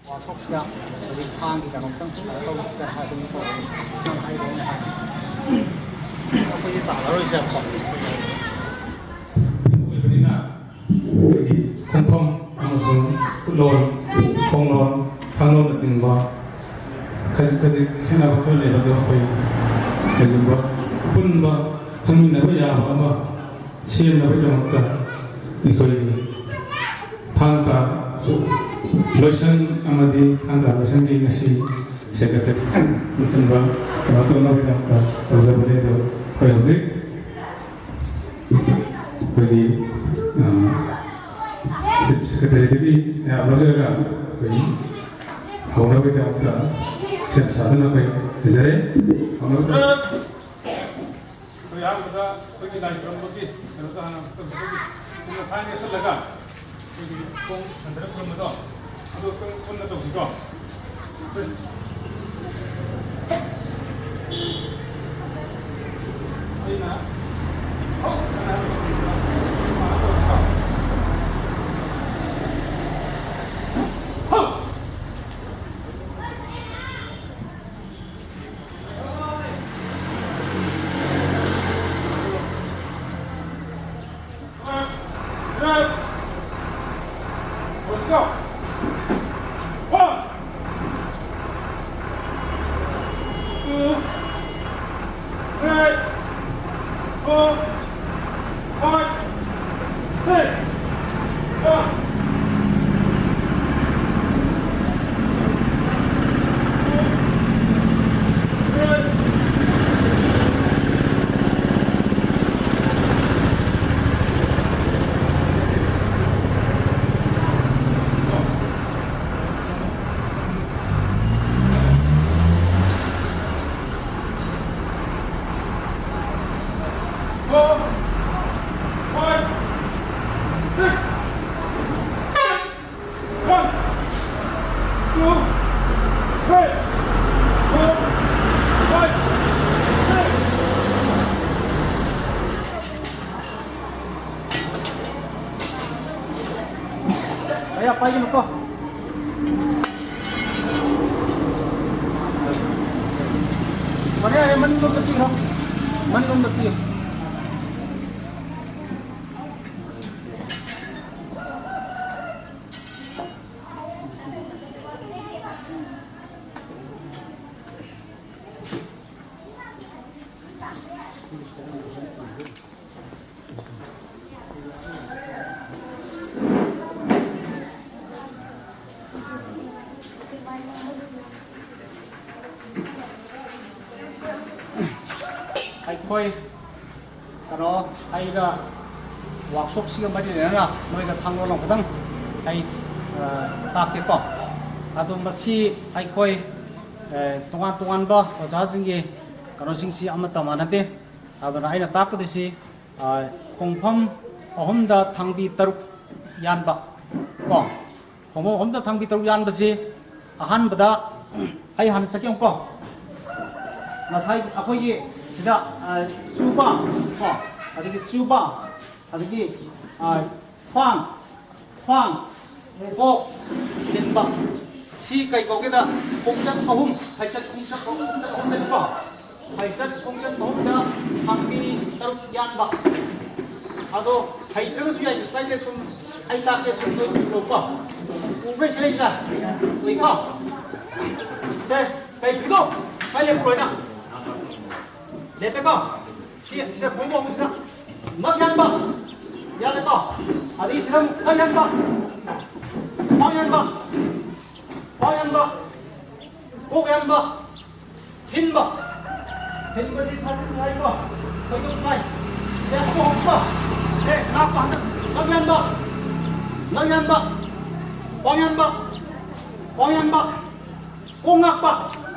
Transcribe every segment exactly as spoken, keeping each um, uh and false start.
ꯋꯥꯔꯛꯁꯣꯞꯁꯤꯗ ꯍꯧꯖꯤꯛ ꯊꯥꯡꯒꯤꯗꯃꯛꯇꯪ ꯇꯧꯕ ꯍꯥꯏꯕꯅꯤ꯫ ꯅꯪ ꯍꯥꯏꯗꯣ ꯑꯩꯅ ꯍꯥꯏ꯫ ꯑꯩꯈꯣꯏꯗꯤ ꯇꯥꯟꯅꯔꯣꯏꯁꯦ꯫ ꯑꯣꯏꯕꯅꯤꯅ ꯑꯩꯈꯣꯏꯒꯤ ꯈꯣꯡꯐꯝ ꯑꯃꯁꯨꯡ ꯈꯨꯠꯂꯣꯟ, ꯈꯣꯡꯂꯣꯟ, ꯊꯥꯡꯂꯣꯟꯅꯆꯤꯡꯕ ꯈꯖꯤꯛ ꯈꯖꯤꯛ ꯈꯦꯠꯅꯕ ꯈꯔ ꯂꯩꯕꯗꯨ ꯑꯩꯈꯣꯏ ꯀꯔꯤꯒꯨꯝꯕ ꯄꯨꯟꯕ ꯈꯪꯃꯤꯟꯅꯕ ꯌꯥꯕ ꯑꯃ ꯁꯦꯝꯅꯕꯒꯤꯗꯃꯛꯇ ꯑꯩꯈꯣꯏꯒꯤ ꯊꯥꯡ ꯇꯥ ꯂꯣꯏꯁꯪ ꯑꯃꯗꯤ ꯊꯥꯡ ꯇꯥ ꯂꯣꯏꯁꯪꯒꯤ ꯉꯁꯤ ꯁꯦꯀ꯭ꯔꯦꯇꯔꯤ ꯂꯣꯏꯁꯤꯟꯕ ꯀꯩꯅꯣ ꯇꯧꯅꯕꯒꯤꯗꯃꯛꯇ ꯇꯧꯖꯕꯅꯤ꯫ ꯑꯗꯣ ꯑꯩꯈꯣꯏ ꯍꯧꯖꯤꯛ ꯑꯩꯈꯣꯏꯒꯤ, ꯑ, ꯆꯤꯐ ꯁꯦꯀ꯭ꯔꯦꯇꯔꯤꯗꯒꯤ ꯑꯌꯥꯕ ꯂꯧꯖꯔꯒ ꯑꯩꯈꯣꯏꯒꯤ ꯍꯧꯅꯕꯒꯤꯗꯃꯛꯇ ꯁꯦꯝ ꯁꯥꯗꯨꯅ ꯑꯩꯈꯣꯏ ꯂꯩꯖꯔꯦ꯫ ꯍꯧꯅꯕꯒꯤꯗꯃꯛꯇ ꯑꯩꯈꯣꯏ ꯑꯍꯥꯟꯕꯗ ꯑꯩꯈꯣꯏꯒꯤ ꯂꯥꯏ ꯈꯨꯔꯝꯕꯒꯤ ꯀꯩꯅꯣꯗꯣ ꯍꯥꯟꯅ ꯇꯧꯖꯔꯒꯦ꯫ ꯆꯨꯝꯅ ꯊꯥꯡ ꯌꯦꯛꯁꯜꯂꯒ ꯑꯩꯈꯣꯏꯒꯤ ꯈꯣꯡ ꯁꯟꯗꯔ ꯈꯨꯔꯨꯝꯕꯗꯣ, ꯑꯗꯨ ꯑꯩꯈꯣꯏ ꯄꯨꯟꯅ ꯇꯧꯁꯤꯀꯣ꯫ ꯑꯩꯅ ꯄꯥꯏꯒꯅꯨꯀꯣ꯫ ꯐꯔꯦ, ꯌꯥꯔꯦ, ꯃꯅꯤꯡꯂꯣꯝꯗ ꯄꯤꯈ꯭ꯔꯣ꯫ ꯃꯅꯤꯡꯂꯣꯝꯗ ꯄꯤꯌꯨ꯫ ꯑꯩꯈꯣꯏ ꯀꯩꯅꯣ, ꯑꯩꯒ ꯋꯥꯛꯁꯣꯞꯁꯤꯒ ꯃꯔꯤ ꯂꯩꯅꯅ ꯅꯣꯏꯗ ꯊꯥꯡꯒꯣꯜ ꯑꯃꯈꯛꯇꯪ ꯑꯩ, ꯑ, ꯇꯥꯛꯀꯦꯀꯣ꯫ ꯑꯗꯣ ꯃꯁꯤ ꯑꯩꯈꯣꯏ, ꯑ, ꯇꯣꯉꯥꯟ ꯇꯣꯉꯥꯟꯕ ꯑꯣꯖꯥꯁꯤꯡꯒꯤ ꯀꯩꯅꯣꯁꯤꯡꯁꯤ ꯑꯃꯠꯇ ꯃꯥꯟꯅꯗꯦ꯫ ꯑꯗꯨꯅ ꯑꯩꯅ ꯇꯥꯛꯀꯗꯣꯏꯁꯤ, ꯑ, ꯈꯣꯡꯐꯝ ꯑꯍꯨꯝꯗ ꯊꯥꯡꯕꯤ ꯇꯔꯨꯛ ꯌꯥꯟꯕ ꯀꯣ꯫ ꯈꯣꯡꯐꯝ ꯑꯍꯨꯝꯗ ꯊꯥꯡꯕꯤ ꯇꯔꯨꯛ ꯌꯥꯟꯕꯁꯤ ꯑꯍꯥꯟꯕꯗ ꯑꯩ ꯍꯥꯟꯅ ꯆꯠꯀꯦ ꯌꯦꯡꯉꯨꯀꯣ꯫ ꯉꯁꯥꯏ ꯑꯩꯈꯣꯏꯒꯤ ꯁꯤꯗ, ꯑ, ꯆꯨꯕ ꯀꯣ, ꯑꯗꯒꯤ ꯆꯨꯕ, ꯑꯗꯒꯤ, ꯑ, ꯈ꯭ꯋꯥꯡ, ꯈ꯭ꯋꯥꯡ, ꯀꯣꯛ, ꯊꯤꯟꯕ꯫ ꯁꯤ ꯀꯩ ꯀꯧꯒꯦꯗ ꯈꯣꯡꯆꯠ ꯑꯍꯨꯝ, ꯐꯩꯆꯠ ꯈꯣꯡꯆꯠ ꯑꯍꯨꯝ, ꯈꯣꯡꯆꯠ ꯑꯍꯨꯝ ꯂꯩꯀꯣ꯫ ꯐꯩꯆꯠ ꯈꯣꯡꯆꯠ ꯑꯍꯨꯝꯗ ꯊꯥꯡꯕꯤ ꯇꯔꯨꯛ ꯌꯥꯟꯕ꯫ ꯑꯗꯣ ꯍꯩꯇ꯭ꯔꯒꯁꯨ ꯌꯥꯏ, ꯀꯩꯁꯨ ꯀꯥꯏꯗꯦ, ꯁꯨꯝ ꯑꯩ ꯇꯥꯛꯀꯦ, ꯁꯨꯝ ꯅꯣꯏ ꯎꯔꯣꯀꯣ꯫ ꯎꯕ꯭ꯔꯥ ꯁꯤ ꯂꯩꯁꯤꯗ? ꯎꯏꯀꯣ? ꯁꯦ, ꯀꯩ ꯐꯤꯗꯣ? ꯀꯥꯏ ꯂꯦꯞꯄ꯭ꯔꯣꯏꯅ? ꯂꯦꯞꯄꯦꯀꯣ? ꯁꯤ, ꯁꯤ ꯈꯣꯡꯕ ꯑꯍꯨꯝꯁꯤꯗ ꯉꯛ ꯌꯥꯟꯕ꯫ ꯌꯥꯜꯂꯦꯀꯣ? ꯑꯗꯒꯤ ꯁꯤꯗ ꯑꯃꯨꯛ ꯉꯛ ꯌꯥꯟꯕ꯫ ꯈ꯭ꯋꯥꯡ ꯌꯥꯟꯕ꯫ ꯈ꯭ꯋꯥꯡ ꯌꯥꯟꯕ꯫ ꯀꯣꯛ ꯌꯥꯟꯕ꯫ ꯊꯤꯟꯕ꯫ ꯊꯤꯟꯕꯁꯤ ꯊꯥꯖꯤꯟ ꯊꯥꯏꯀꯣ꯫ ꯈꯣꯏꯗꯧ ꯊꯥꯏ꯫ ꯁꯦ, ꯑꯃꯨꯛ ꯍꯧꯖꯤꯛꯀꯣ꯫ ꯁꯦ, ꯉꯥꯛꯄ ꯍꯟꯗꯛ꯫ ꯉꯛ ꯌꯥꯟꯕ꯫ ꯉꯛ ꯌꯥꯟꯕ꯫ ꯈ꯭ꯋꯥꯡ ꯌꯥꯟꯕ꯫ ꯈ꯭ꯋꯥꯡ ꯌꯥꯟꯕ꯫ ꯀꯣꯛ ꯉꯥꯛꯄ꯫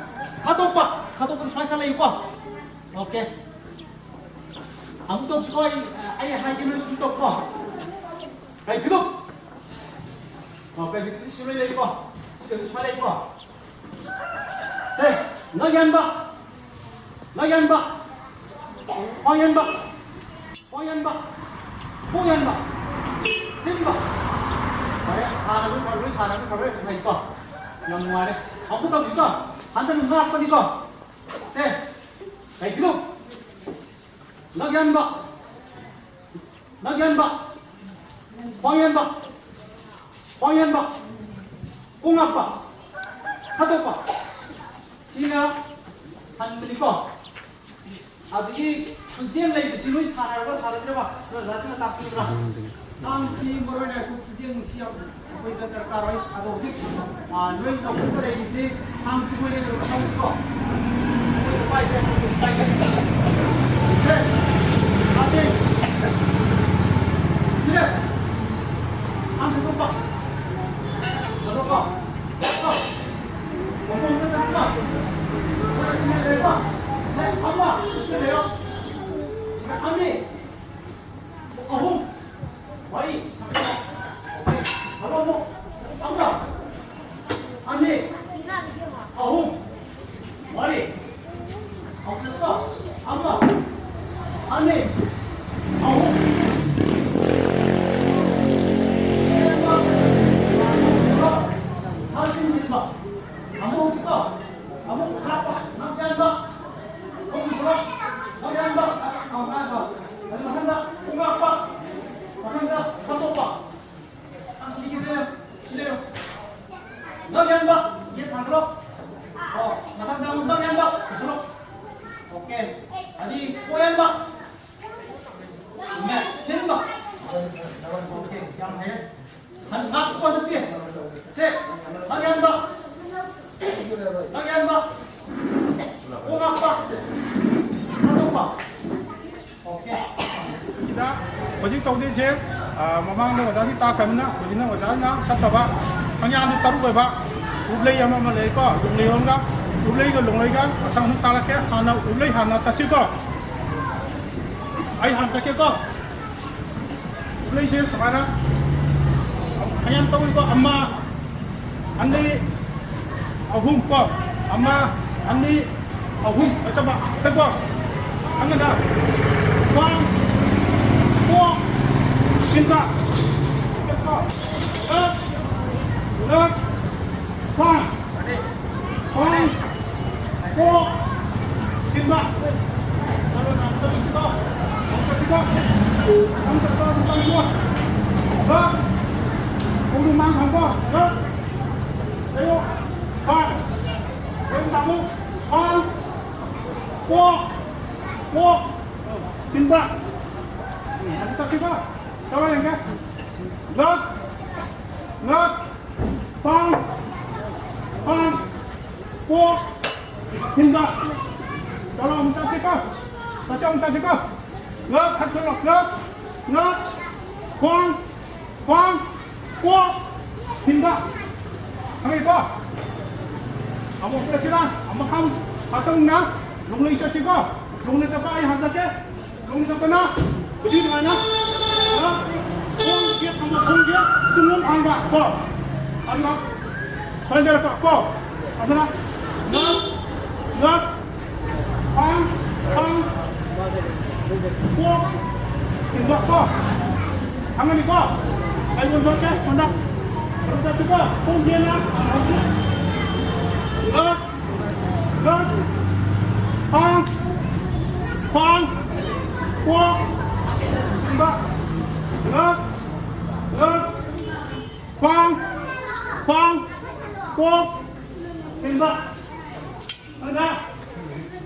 ꯈꯥꯇꯣꯛꯄ꯫ ꯈꯥꯇꯣꯛꯄꯗꯤ ꯁꯨꯃꯥꯏꯅ ꯈꯔ ꯂꯩꯌꯨꯀꯣ꯫ ꯑꯣꯀꯦ꯫ ꯑꯃꯨꯛ ꯇꯧꯁꯤꯀꯣ, ꯑꯩ, ꯑꯩ ꯍꯥꯏꯒꯦ, ꯅꯣꯏ ꯁꯨꯝ ꯇꯧꯀꯣ꯫ ꯀꯩ ꯐꯤꯂꯨꯞ? ꯑꯣ, ꯀꯩ ꯐꯤꯂꯨꯞ? ꯁꯤ ꯂꯣꯏ ꯂꯩꯀꯣ? ꯁꯤ ꯀꯩꯅꯣ ꯁꯨꯃꯥꯏ ꯂꯩꯀꯣ? ꯁꯦ, ꯉꯛ ꯌꯥꯟꯕ, ꯉꯛ ꯌꯥꯟꯕ, ꯈ꯭ꯋꯥꯡ ꯌꯥꯟꯕ, ꯈ꯭ꯋꯥꯡ ꯌꯥꯟꯕ, ꯄꯨꯛ ꯌꯥꯟꯕ, ꯊꯤꯟꯕ꯫ ꯐꯔꯦ, ꯁꯥꯟꯅꯕ ꯐꯔꯣꯏ, ꯁꯥꯟꯅꯕ ꯐꯔꯣꯏ, ꯑꯗꯨꯝ ꯍꯩꯀꯣ꯫ ꯌꯥꯝ ꯅꯨꯡꯉꯥꯏꯔꯦ꯫ ꯑꯃꯨꯛꯀ ꯇꯧꯁꯤꯀꯣ꯫ ꯍꯟꯗꯛ ꯉꯥꯛꯄꯅꯤꯀꯣ꯫ ꯁꯦ, ꯀꯩ ꯐꯤꯂꯨ? ꯂꯛꯌꯥꯟꯕ꯫ ꯂꯛꯌꯥꯟꯕ꯫ ꯈ꯭ꯋꯥꯡꯌꯥꯟꯕ꯫ ꯈ꯭ꯋꯥꯡꯌꯥꯟꯕ꯫ ꯈꯣꯡꯉꯥꯛꯄ꯫ ꯈꯥꯇꯣꯛꯄ꯫ ꯁꯤꯅ ꯍꯟꯕꯅꯤꯀꯣ꯫ ꯑꯗꯒꯤ ꯈꯨꯠꯖꯦꯡ ꯂꯩꯕꯁꯤ ꯂꯣꯏ ꯁꯥꯟꯅꯔꯕ ꯁꯥꯟꯅꯗ꯭ꯔꯕ? ꯁꯤꯅ ꯑꯣꯖꯥꯁꯤꯅ ꯇꯥꯛꯄꯤꯕ꯭ꯔꯥ? ꯇꯥꯡꯁꯤ ꯃꯔꯨ ꯑꯣꯏꯅ ꯑꯩꯈꯣꯏ ꯈꯨꯠꯖꯦꯡꯁꯤ ꯌꯥꯝ ꯑꯩꯈꯣꯏꯗ ꯗꯔꯀꯥꯔ ꯑꯣꯏ꯫ ꯑꯗꯣ ꯍꯧꯖꯤꯛ, ꯑ, ꯅꯣꯏ ꯇꯧꯊꯣꯛꯄ ꯂꯩꯔꯤꯁꯤ ꯊꯥꯡ ꯇꯨꯕ ꯑꯣꯏꯅ ꯂꯧꯊꯣꯛꯁꯤꯀꯣ꯫ ꯃꯣꯏꯗ ꯄꯥꯏꯒꯦ, ꯄꯥꯏꯒꯦ꯫ ꯁꯦ, ꯄꯥꯏꯒꯦ꯫ ꯁꯤꯅꯦ꯫ ꯊꯥꯡ ꯊꯥꯗꯣꯛꯄ꯫ ꯊꯥꯗꯣꯛꯄ꯫ ꯊꯥꯗꯣꯛꯄ꯫ ꯃꯄꯣꯝꯗ ꯆꯠꯁꯤꯀꯣ꯫ ꯁꯦ, ꯁꯤꯅ ꯂꯩꯔꯦꯀꯣ꯫ ꯁꯦ, ꯑꯃ꯫ ꯁꯤꯗ ꯂꯩꯔꯣ꯫ ꯁꯤꯗ ꯑꯅꯤ꯫ ꯑꯍꯨꯝ꯫ ꯃꯔꯤ꯫ ꯍꯜꯂꯣ, ꯑꯃꯨꯛ꯫ ꯑꯃ꯫ ꯑꯅꯤ꯫ ꯑꯍꯨꯝ꯫ ꯃꯔꯤ꯫ ꯑꯃꯨꯛꯀ꯫ ꯑꯃ꯫ ꯑꯅꯤ꯫ ꯑꯍꯨꯝ꯫ ꯊꯥꯖꯤꯟꯕꯤꯕ꯫ ꯑꯃꯨꯛꯀ꯫ ꯑꯃꯨꯛ ꯍꯥꯞꯄ꯫ ꯅꯪ ꯀꯟꯕ꯫ ꯑꯃꯨꯛ ꯄꯨꯔꯛ꯫ ꯅꯪ ꯀꯟꯕ꯫ ꯑꯃꯨꯛ ꯍꯥꯞꯄ꯫ ꯑꯗꯨ ꯃꯊꯪꯗ ꯄꯨꯔꯛꯄ꯫ ꯃꯊꯪꯗ ꯊꯥꯗꯣꯛꯄ꯫ ꯑꯁꯤꯒꯤ ꯂꯩꯔꯣ꯫ ꯁꯤ ꯂꯩꯔꯣ꯫ ꯅꯪ ꯌꯥꯟꯕ꯫ ꯌꯦꯠ ꯊꯥꯡꯒꯠꯂꯣ꯫ ꯑꯣ, ꯃꯊꯪꯗ ꯑꯃꯨꯛ ꯅꯪ ꯌꯥꯟꯕ꯫ ꯄꯨꯁꯜꯂꯣ꯫ ꯑꯣꯀꯦ꯫ ꯑꯗꯤ ꯀꯣꯛ ꯌꯥꯟꯕ꯫ ꯃꯦꯠ ꯊꯤꯟꯕ꯫ ꯑꯣꯀꯦ, ꯌꯥꯝ ꯍꯩꯔꯦ꯫ ꯍꯟ ꯉꯥꯛꯁꯨ ꯍꯟꯗꯛꯇꯤ꯫ ꯁꯦ, ꯅꯪ ꯌꯥꯟꯕ꯫ ꯅꯪ ꯌꯥꯟꯕ꯫ ꯀꯣꯛ ꯉꯥꯛꯄ꯫ ꯊꯥꯗꯣꯛꯄ꯫ ꯁꯤꯗ ꯍꯧꯖꯤꯛ ꯇꯧꯗꯣꯏꯁꯦ, ꯑ, ꯃꯃꯥꯡꯗ ꯑꯣꯖꯥꯒꯤ ꯇꯥꯛꯈ꯭ꯔꯕꯅꯤꯅ, ꯍꯧꯖꯤꯛꯅ ꯑꯣꯖꯥꯅ ꯁꯠꯇꯕ ꯈꯪꯌꯥꯟꯗꯨ ꯇꯔꯨꯛ ꯑꯣꯏꯕ ꯎꯞꯂꯩ ꯑꯃ ꯑꯃ ꯂꯩꯀꯣ, ꯂꯣꯡꯂꯩꯔꯣꯝꯒ, ꯎꯞꯂꯩꯒ ꯂꯣꯡꯂꯩꯒ ꯃꯊꯪ ꯑꯃꯨꯛ ꯇꯥꯛꯂꯛꯀꯦ꯫ ꯍꯥꯟꯅ ꯎꯞꯂꯩ ꯍꯥꯟꯅ ꯆꯠꯁꯤꯀꯣ꯫ ꯑꯩ ꯍꯥꯟꯅ ꯆꯠꯀꯦꯀꯣ꯫ ꯎꯞꯂꯩꯁꯦ ꯁꯨꯃꯥꯏꯅ ꯈꯪꯌꯥꯟ ꯇꯧꯏꯀꯣ, ꯑꯃ, ꯑꯅꯤ, ꯑꯍꯨꯝ ꯀꯣ꯫ ꯑꯃ, ꯑꯅꯤ, ꯑꯍꯨꯝ꯫ ꯆꯠꯄ꯫ ꯆꯠꯄ꯫ ꯑꯃꯅ ꯈ꯭ꯋꯥꯡ, ꯀꯣꯛ, ꯁꯤꯟꯕ꯫ ꯆꯠꯄ꯫ ꯉꯛ꯫ ꯈꯣꯡꯗꯨ ꯃꯥꯡ ꯊꯝꯃꯣ꯫ ꯉꯛ꯫ ꯂꯩꯌꯣ꯫ ꯈ꯭ꯋꯥꯡ꯫ ꯂꯩꯌꯣ ꯇꯥꯃꯣ꯫ ꯈ꯭ꯋꯥꯡ꯫ ꯀꯣꯛ꯫ ꯀꯣꯛ꯫ ꯊꯤꯟꯕ꯫ ꯑꯃꯨꯛ ꯇꯥꯛꯀꯦꯀꯣ꯫ ꯆꯠꯂꯣ ꯌꯦꯡꯒꯦ꯫ ꯉꯛ꯫ ꯉꯛ꯫ ꯈ꯭ꯋꯥꯡ꯫ ꯈ꯭ꯋꯥꯡ꯫ ꯀꯣꯛ꯫ ꯊꯤꯟꯕ꯫ ꯆꯠꯂꯣ ꯑꯃꯨꯛ ꯇꯥꯛꯀꯦꯀꯣ꯫ ꯆꯠꯁꯤ ꯑꯃꯨꯛ ꯇꯥꯛꯀꯦꯀꯣ꯫ ꯉꯛ ꯈꯠꯈꯠꯂꯣ꯫ ꯉꯛ꯫ ꯉꯛ꯫ ꯈ꯭ꯋꯥꯡ꯫ ꯈ꯭ꯋꯥꯡ꯫ ꯀꯣꯛ꯫ ꯊꯤꯟꯕ꯫ ꯈꯪꯉꯦꯀꯣ? ꯑꯃꯨꯛ ꯆꯠꯁꯤꯔꯥ? ꯑꯃꯨꯛ ꯈꯪ-, ꯃꯇꯨꯡꯗ ꯂꯣꯡꯂꯤ ꯆꯠꯁꯤꯀꯣ? ꯂꯣꯡꯂꯤ ꯆꯠꯄ ꯑꯩ ꯍꯥꯟꯅ ꯆꯠꯀꯦ꯫ ꯂꯣꯡꯂꯤ ꯆꯠꯄꯅ ꯍꯧꯖꯤꯛ ꯑꯗꯨꯃꯥꯏꯅ, ꯑ, ꯈꯣꯡꯁꯦ ꯊꯝꯕ, ꯈꯣꯡꯁꯦ ꯇꯨꯡꯂꯣꯝ ꯊꯥꯡꯕ ꯀꯣ꯫ ꯑꯗꯨꯒ ꯁꯣꯟꯖꯔꯛꯄ ꯀꯣ꯫ ꯑꯗꯨꯅ ꯉꯛ, ꯉꯛ, ꯄꯥꯡ, ꯄꯥꯡ, ꯀꯣꯛ, ꯊꯤꯟꯕ ꯀꯣ꯫ ꯈꯪꯒꯅꯤꯀꯣ? ꯑꯩ ꯌꯣꯟꯊꯣꯛꯀꯦ, ꯁꯣꯝꯗ꯫ ꯁꯣꯝꯗ ꯆꯠꯁꯤꯀꯣ? ꯄꯨꯡ ꯇꯦꯟꯅ ꯉꯛ, ꯉꯛ, ꯄꯥꯡ, ꯄꯥꯡ, ꯀꯣꯛ, ꯊꯤꯟꯕ, ꯉꯛ, ꯉꯛ, ꯄꯥꯡ, ꯄꯥꯡ, ꯀꯣꯛ, ꯊꯤꯟꯕ꯫ ꯑꯗꯨꯅ,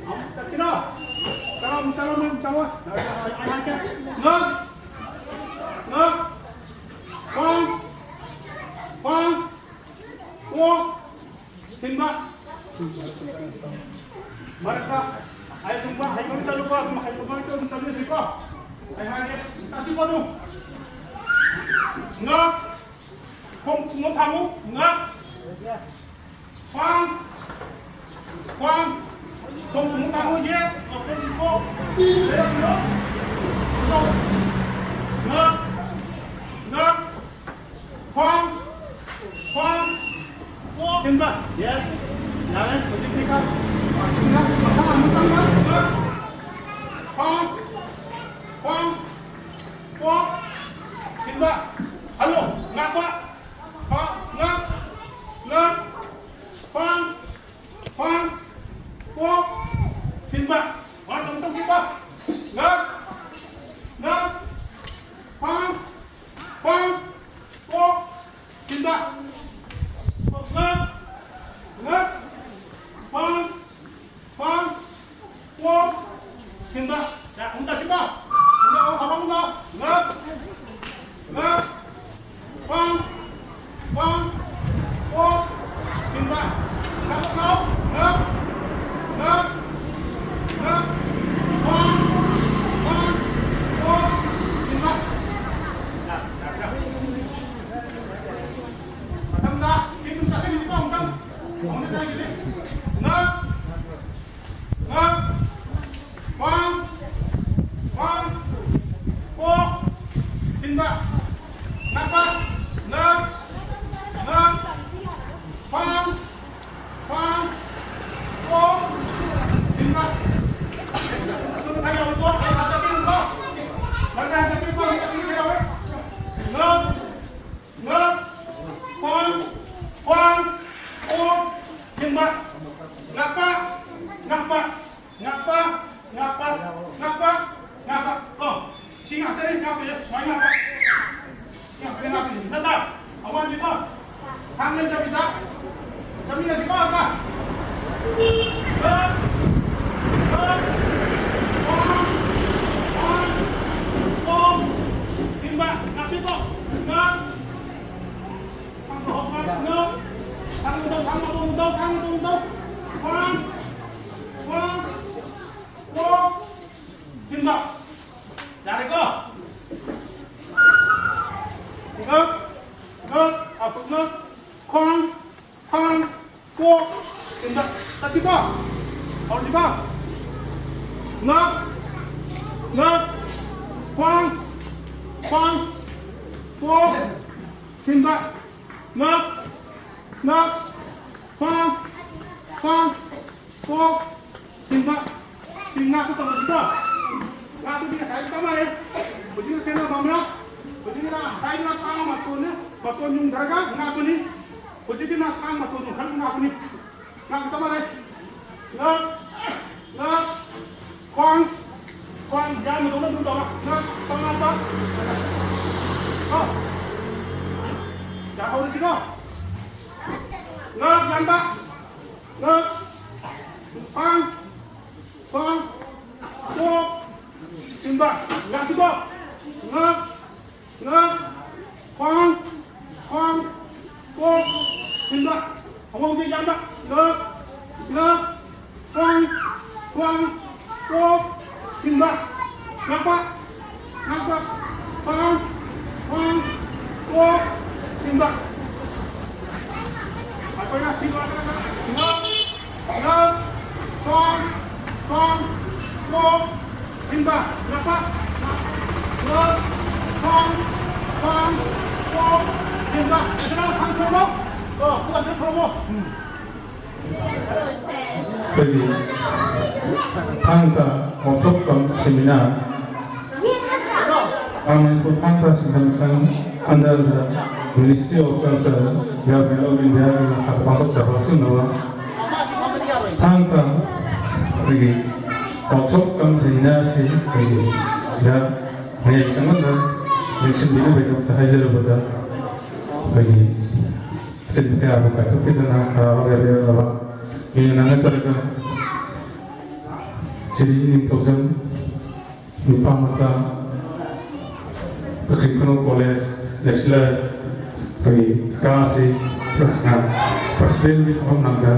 ꯑꯃꯨꯛ ꯆꯠꯁꯤꯔꯣ? ꯆꯠꯂꯣ, ꯑꯃꯨꯛ ꯆꯠꯂꯣ, ꯑꯃꯨꯛ ꯆꯠꯂꯣ꯫ ꯑꯩ ꯍꯥꯏꯒꯦ꯫ ꯉꯛ, ꯉꯛ, ꯄꯥꯡ, ꯄꯥꯡ, ꯀꯣꯛ, ꯊꯤꯟꯕ꯫ ꯃꯔꯛꯇ ꯍꯩꯒꯨꯝꯕ, ꯍꯩꯒꯨꯝꯕ ꯆꯠꯂꯨꯀꯣ, ꯑꯗꯨꯝ ꯍꯩꯒꯨꯝꯕ ꯆꯠꯂꯨ, ꯆꯠꯂꯨꯁꯤꯀꯣ꯫ ꯑꯩ ꯍꯥꯏꯒꯦ, ꯆꯠꯁꯤꯀꯣ ꯑꯗꯨꯝ꯫ ꯉꯛ, ꯈꯣꯡ ꯊꯨꯡꯅ ꯊꯝꯃꯨ, ꯉꯛ꯫ ꯈ꯭ꯋꯥꯡ, ꯈ꯭ꯋꯥꯡ, ꯈꯣꯡ ꯊꯨꯡꯅ ꯊꯝꯃꯨ, ꯌꯦ, ꯃꯈꯣꯡ ꯀꯣ꯫ ꯂꯩꯔꯝꯃꯤꯅꯣ? ꯉꯛ, ꯉꯛ, ꯈ꯭ꯋꯥꯡ, ꯈ꯭ꯋꯥꯡ, ꯀꯣꯛ꯫ ꯊꯤꯟꯕ꯫ Yes. ꯌꯥꯔꯦ, ꯍꯧꯖꯤꯛꯇꯤ ꯈꯔ ꯄꯥꯊꯨꯅ ꯃꯈꯥ ꯑꯃꯨꯛ ꯆꯪꯕ꯫ ꯈ꯭ꯋꯥꯡ, ꯈ꯭ꯋꯥꯡ, ꯀꯣꯛ꯫ ꯊꯤꯟꯕ꯫ ꯍꯜꯂꯣ, ꯉꯥꯛꯄ꯫ ꯈ꯭ꯋꯥꯡ, ꯉꯥꯛ, ꯉꯥꯛ, ꯈ꯭ꯋꯥꯡ, ꯈ꯭ꯋꯥꯡ, ꯀꯣꯛ꯫ ꯊꯤꯟꯕ꯫ ꯋꯥꯟ ꯑꯃꯨꯛꯇꯪ ꯊꯤꯟꯕ꯫ ꯉꯥꯛ, ꯉꯥꯛ, ꯊꯤꯟꯕ꯫ ꯉꯥꯛꯄ꯫ ꯉꯛ꯫ ꯉꯛ꯫ ꯈ꯭ꯋꯥꯡ꯫ ꯈ꯭ꯋꯥꯡ꯫ ꯀꯣꯛ꯫ ꯊꯤꯟꯕ꯫ ꯑꯗꯨꯝ ꯈꯔ ꯌꯥꯎꯏꯀꯣ꯫ ꯑꯩ ꯍꯟꯗꯛꯀꯤꯅꯤꯀꯣ꯫ ꯃꯔꯛꯇ ꯍꯟꯗꯛꯀꯤꯀꯣ꯫ ꯍꯟꯗꯛꯀꯤ ꯈꯔ ꯌꯥꯎꯏ꯫ ꯉꯛ꯫ ꯉꯛ꯫ ꯈ꯭ꯋꯥꯡ꯫ ꯈ꯭ꯋꯥꯡ꯫ ꯀꯣꯛ꯫ ꯊꯤꯟꯕ꯫ ꯉꯥꯛꯄ꯫ ꯉꯥꯛꯄ꯫ ꯉꯥꯛꯄ, ꯉꯥꯛꯄ, ꯉꯥꯛꯄ, ꯉꯥꯛꯄ꯫ ꯀꯣ꯫ ꯁꯤ ꯉꯥꯛꯇꯅꯤ ꯉꯥꯛꯄꯁꯦ꯫ ꯁꯨꯃꯥꯏꯅ ꯉꯥꯛꯄ꯫ ꯁꯤ ꯉꯥꯛꯇꯅꯤ ꯉꯥꯛꯄꯁꯦ꯫ ꯅꯠꯇ꯭ꯔꯥ? ꯑꯃꯨꯛ ꯍꯟꯁꯤꯀꯣ꯫ ꯊꯥꯡ ꯂꯩꯇꯕꯤꯗ꯫ ꯆꯠꯃꯤꯟꯅꯁꯤꯀꯣ, ꯑꯃꯨꯛꯀ꯫ ꯉꯛ, ꯉꯛ, ꯈ꯭ꯋꯥꯡ, ꯈ꯭ꯋꯥꯡ, ꯈꯣꯡ, ꯊꯤꯟꯕ꯫ ꯉꯥꯛꯄꯤꯀꯣ꯫ ꯉꯛ, ꯉꯛ, ꯉꯛ꯫ ꯊꯥꯡ ꯂꯩꯇꯧ, ꯊꯥꯡ ꯂꯩꯇꯧ, ꯊꯥꯡ ꯂꯩꯇꯧ꯫ ꯈ꯭ꯋꯥꯡ, ꯈ꯭ꯋꯥꯡ, ꯈꯣꯡ, ꯊꯤꯟꯕ꯫ ꯌꯥꯔꯦꯀꯣ? ꯉꯛ, ꯉꯛ, ꯑꯃꯨꯛ ꯉꯛ, ꯈ꯭ꯋꯥꯡ, ꯈ꯭ꯋꯥꯡ, ꯀꯣꯛ, ꯊꯤꯟꯕ꯫ ꯆꯠꯁꯤꯀꯣ? ꯍꯧꯔꯁꯤꯀꯣ? ꯉꯛ, ꯉꯛ, ꯈ꯭ꯋꯥꯡ, ꯈ꯭ꯋꯥꯡ, ꯀꯣꯛ, ꯊꯤꯟꯕ꯫ ꯉꯛ, ꯉꯛ, ꯈ꯭ꯋꯥꯡ, ꯈ꯭ꯋꯥꯡ, ꯀꯣꯛ, ꯊꯤꯟꯕ꯫ ꯁꯤ ꯉꯥꯛꯄ ꯇꯧꯔꯁꯤꯀꯣ꯫ ꯉꯥꯛꯄꯗꯤ ꯉꯁꯥꯏ ꯆꯞ ꯃꯥꯟꯅꯩ꯫ ꯍꯧꯖꯤꯛꯅ ꯈꯦꯠꯅꯕ ꯑꯃꯅ, ꯍꯧꯖꯤꯛꯀꯤꯅ ꯉꯁꯥꯏꯒꯤꯅ ꯊꯥꯡ ꯃꯇꯣꯟꯅꯦ, ꯃꯇꯣꯟ ꯌꯨꯡꯊꯔꯒ ꯉꯥꯛꯄꯅꯤ꯫ ꯍꯧꯖꯤꯛꯀꯤꯅ ꯊꯥꯡ ꯃꯇꯣꯟ ꯌꯨꯡꯊꯔꯒ ꯉꯥꯛꯄꯅꯤ꯫ ꯉꯥꯛꯄ ꯆꯞ ꯃꯥꯟꯅꯩ꯫ ꯉꯛ, ꯉꯛ, ꯈ꯭ꯋꯥꯡ, ꯈ꯭ꯋꯥꯡ ꯌꯥꯟꯕꯗꯧꯅ ꯑꯗꯨꯝ ꯇꯧꯔꯣ꯫ ꯉꯛ, ꯈ꯭ꯋꯥꯡ ꯉꯥꯛꯄ꯫ ꯀꯣ꯫ ꯌꯥꯍꯧꯔꯁꯤꯀꯣ꯫ ꯉꯛ ꯌꯥꯟꯕ꯫ ꯉꯛ, ꯈ꯭ꯋꯥꯡ, ꯈ꯭ꯋꯥꯡ, ꯀꯣꯛ, ꯊꯤꯟꯕ꯫ ꯉꯥꯛꯁꯤꯀꯣ꯫ ꯉꯛ, ꯉꯛ, ꯈ꯭ꯋꯥꯡ, ꯈ꯭ꯋꯥꯡ, ꯀꯣꯛ, ꯊꯤꯟꯕ꯫ ꯈꯣꯡꯎꯞꯁꯦ ꯌꯥꯟꯕ꯫ ꯉꯛ, ꯉꯛ, ꯈ꯭ꯋꯥꯡ, ꯈ꯭ꯋꯥꯡ, ꯀꯣꯛ, ꯊꯤꯟꯕ꯫ ꯉꯥꯛꯄ, ꯉꯥꯛꯄ, ꯈ꯭ꯋꯥꯡ, ꯈ꯭ꯋꯥꯡ, ꯀꯣꯛ, ꯊꯤꯟꯕ꯫ ꯑꯩꯈꯣꯏꯅ ꯁꯤ ꯂꯣꯏꯔꯒ ꯉꯛ, ꯉꯛ, ꯈ꯭ꯋꯥꯡ, ꯈ꯭ꯋꯥꯡ, ꯀꯣꯛ, ꯊꯤꯟꯕ꯫ ꯉꯥꯛꯄ, ꯉꯛ, ꯈ꯭ꯋꯥꯡ, ꯑꯩꯈꯣꯏꯒꯤ ꯊꯥꯡ ꯇꯥ ꯋꯥꯛꯁꯣꯞ ꯀꯝ ꯁꯦꯃꯤꯅꯥꯔ, ꯃꯅꯤꯄꯨꯔ ꯊꯥꯡ ꯇꯥ ꯁꯤꯟꯐꯝ ꯁꯪ under the Ministry of Culture, Government of India ꯒꯤ ꯃꯈꯥꯗ ꯄꯥꯡꯊꯣꯛꯆꯕ ꯑꯁꯤꯒꯨꯝꯂꯕ ꯊꯥꯡ ꯇꯥ ꯑꯩꯈꯣꯏꯒꯤ ꯋꯥꯛꯁꯣꯞ ꯀꯝ ꯁꯦꯃꯤꯅꯥꯔ ꯑꯁꯤ ꯑꯩꯈꯣꯏꯒꯤ ꯁꯤꯗ ꯃꯌꯥꯝ ꯆꯪꯕꯗ ꯌꯦꯡꯁꯤꯟꯕꯤꯅꯕꯒꯤꯗꯃꯛꯇ ꯍꯥꯏꯖꯔꯕꯗ ꯑꯩꯈꯣꯏꯒꯤ ꯑꯁꯤꯗ ꯀꯌꯥꯕꯨ ꯀꯥꯏꯊꯣꯛꯄꯤꯗꯅ ꯍꯔꯥꯎ ꯍꯔꯥꯎ ꯂꯩꯕꯤꯔꯛꯂꯕ ꯃꯤꯅ ꯅꯠꯇ꯭ꯔꯒ ꯁꯤꯔꯤ ꯅꯤꯡꯊꯧꯖꯝ ꯅꯨꯄꯥ ꯃꯆꯥ ꯀꯛꯆꯤꯡ ꯈꯨꯅꯧ ꯀꯣꯂꯦꯖ ꯂꯦꯛꯆꯔꯔ ꯑꯩꯈꯣꯏꯒꯤ ꯀꯥ ꯑꯁꯤ ꯄ꯭ꯔꯁꯤꯗꯦꯟꯒꯤ ꯐꯝꯐꯝ ꯂꯥꯡꯗ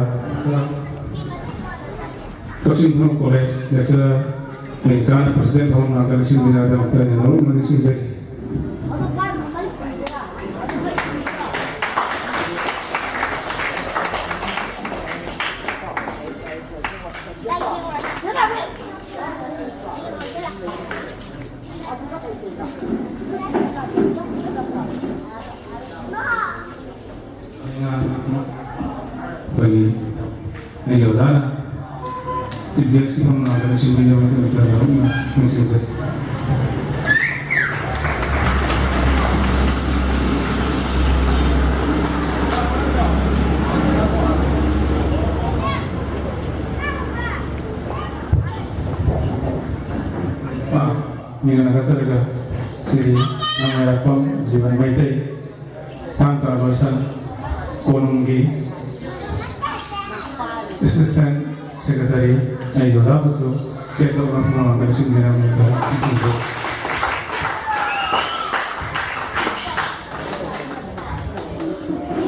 ꯀꯛꯆꯤꯡ ꯈꯨꯅꯧ ꯀꯣꯂꯦꯖ ꯂꯦꯛꯆꯔꯔ ꯑꯩꯈꯣꯏꯒꯤ ꯀꯥꯅ ꯄ꯭ꯔꯁꯤꯗꯦꯟ ꯐꯝꯐꯝ ꯂꯥꯡꯗ ꯂꯤꯁꯤꯡ ꯃꯉꯥꯗꯃꯛꯇ ꯑꯩꯅ ꯂꯧꯔꯝꯕ ꯅꯤꯡꯁꯤꯡꯖꯔꯤ꯫ ꯑꯩꯈꯣꯏꯒꯤ ꯑꯩꯒꯤ ꯑꯣꯖꯥꯅ ꯆꯤꯐ ꯒꯦꯁꯀꯤ ꯐꯝ ꯂꯥꯛꯄꯗ ꯆꯤꯡꯕꯤꯅꯕꯒꯤꯗꯃꯛꯇ ꯅꯤꯡꯁꯤꯡꯖꯔꯤ꯫ ꯃꯤꯡ ꯑꯣꯏꯅ ꯀꯠꯆꯔꯒ ꯁꯤꯒꯤ ꯅꯪ ꯂꯩꯔꯥꯛꯄꯝ ꯖꯤꯕꯟ ꯃꯩꯇꯩ, ꯊꯥꯡ ꯇꯥ ꯂꯣꯏꯁꯪ ꯀꯣꯅꯨꯡꯒꯤ ꯑꯦꯁꯤꯁꯇꯦꯟ ꯁꯦꯀ꯭ꯔꯦꯇꯔꯤ, ꯑꯩꯒꯤ ꯑꯣꯖꯥꯕꯨꯁꯨ ꯀꯦꯁ ꯑꯃ ꯃꯃꯥꯡꯗ ꯂꯤꯁꯤꯡ ꯃꯤꯔꯝ ꯅꯤꯡꯁꯤꯡꯖꯩ꯫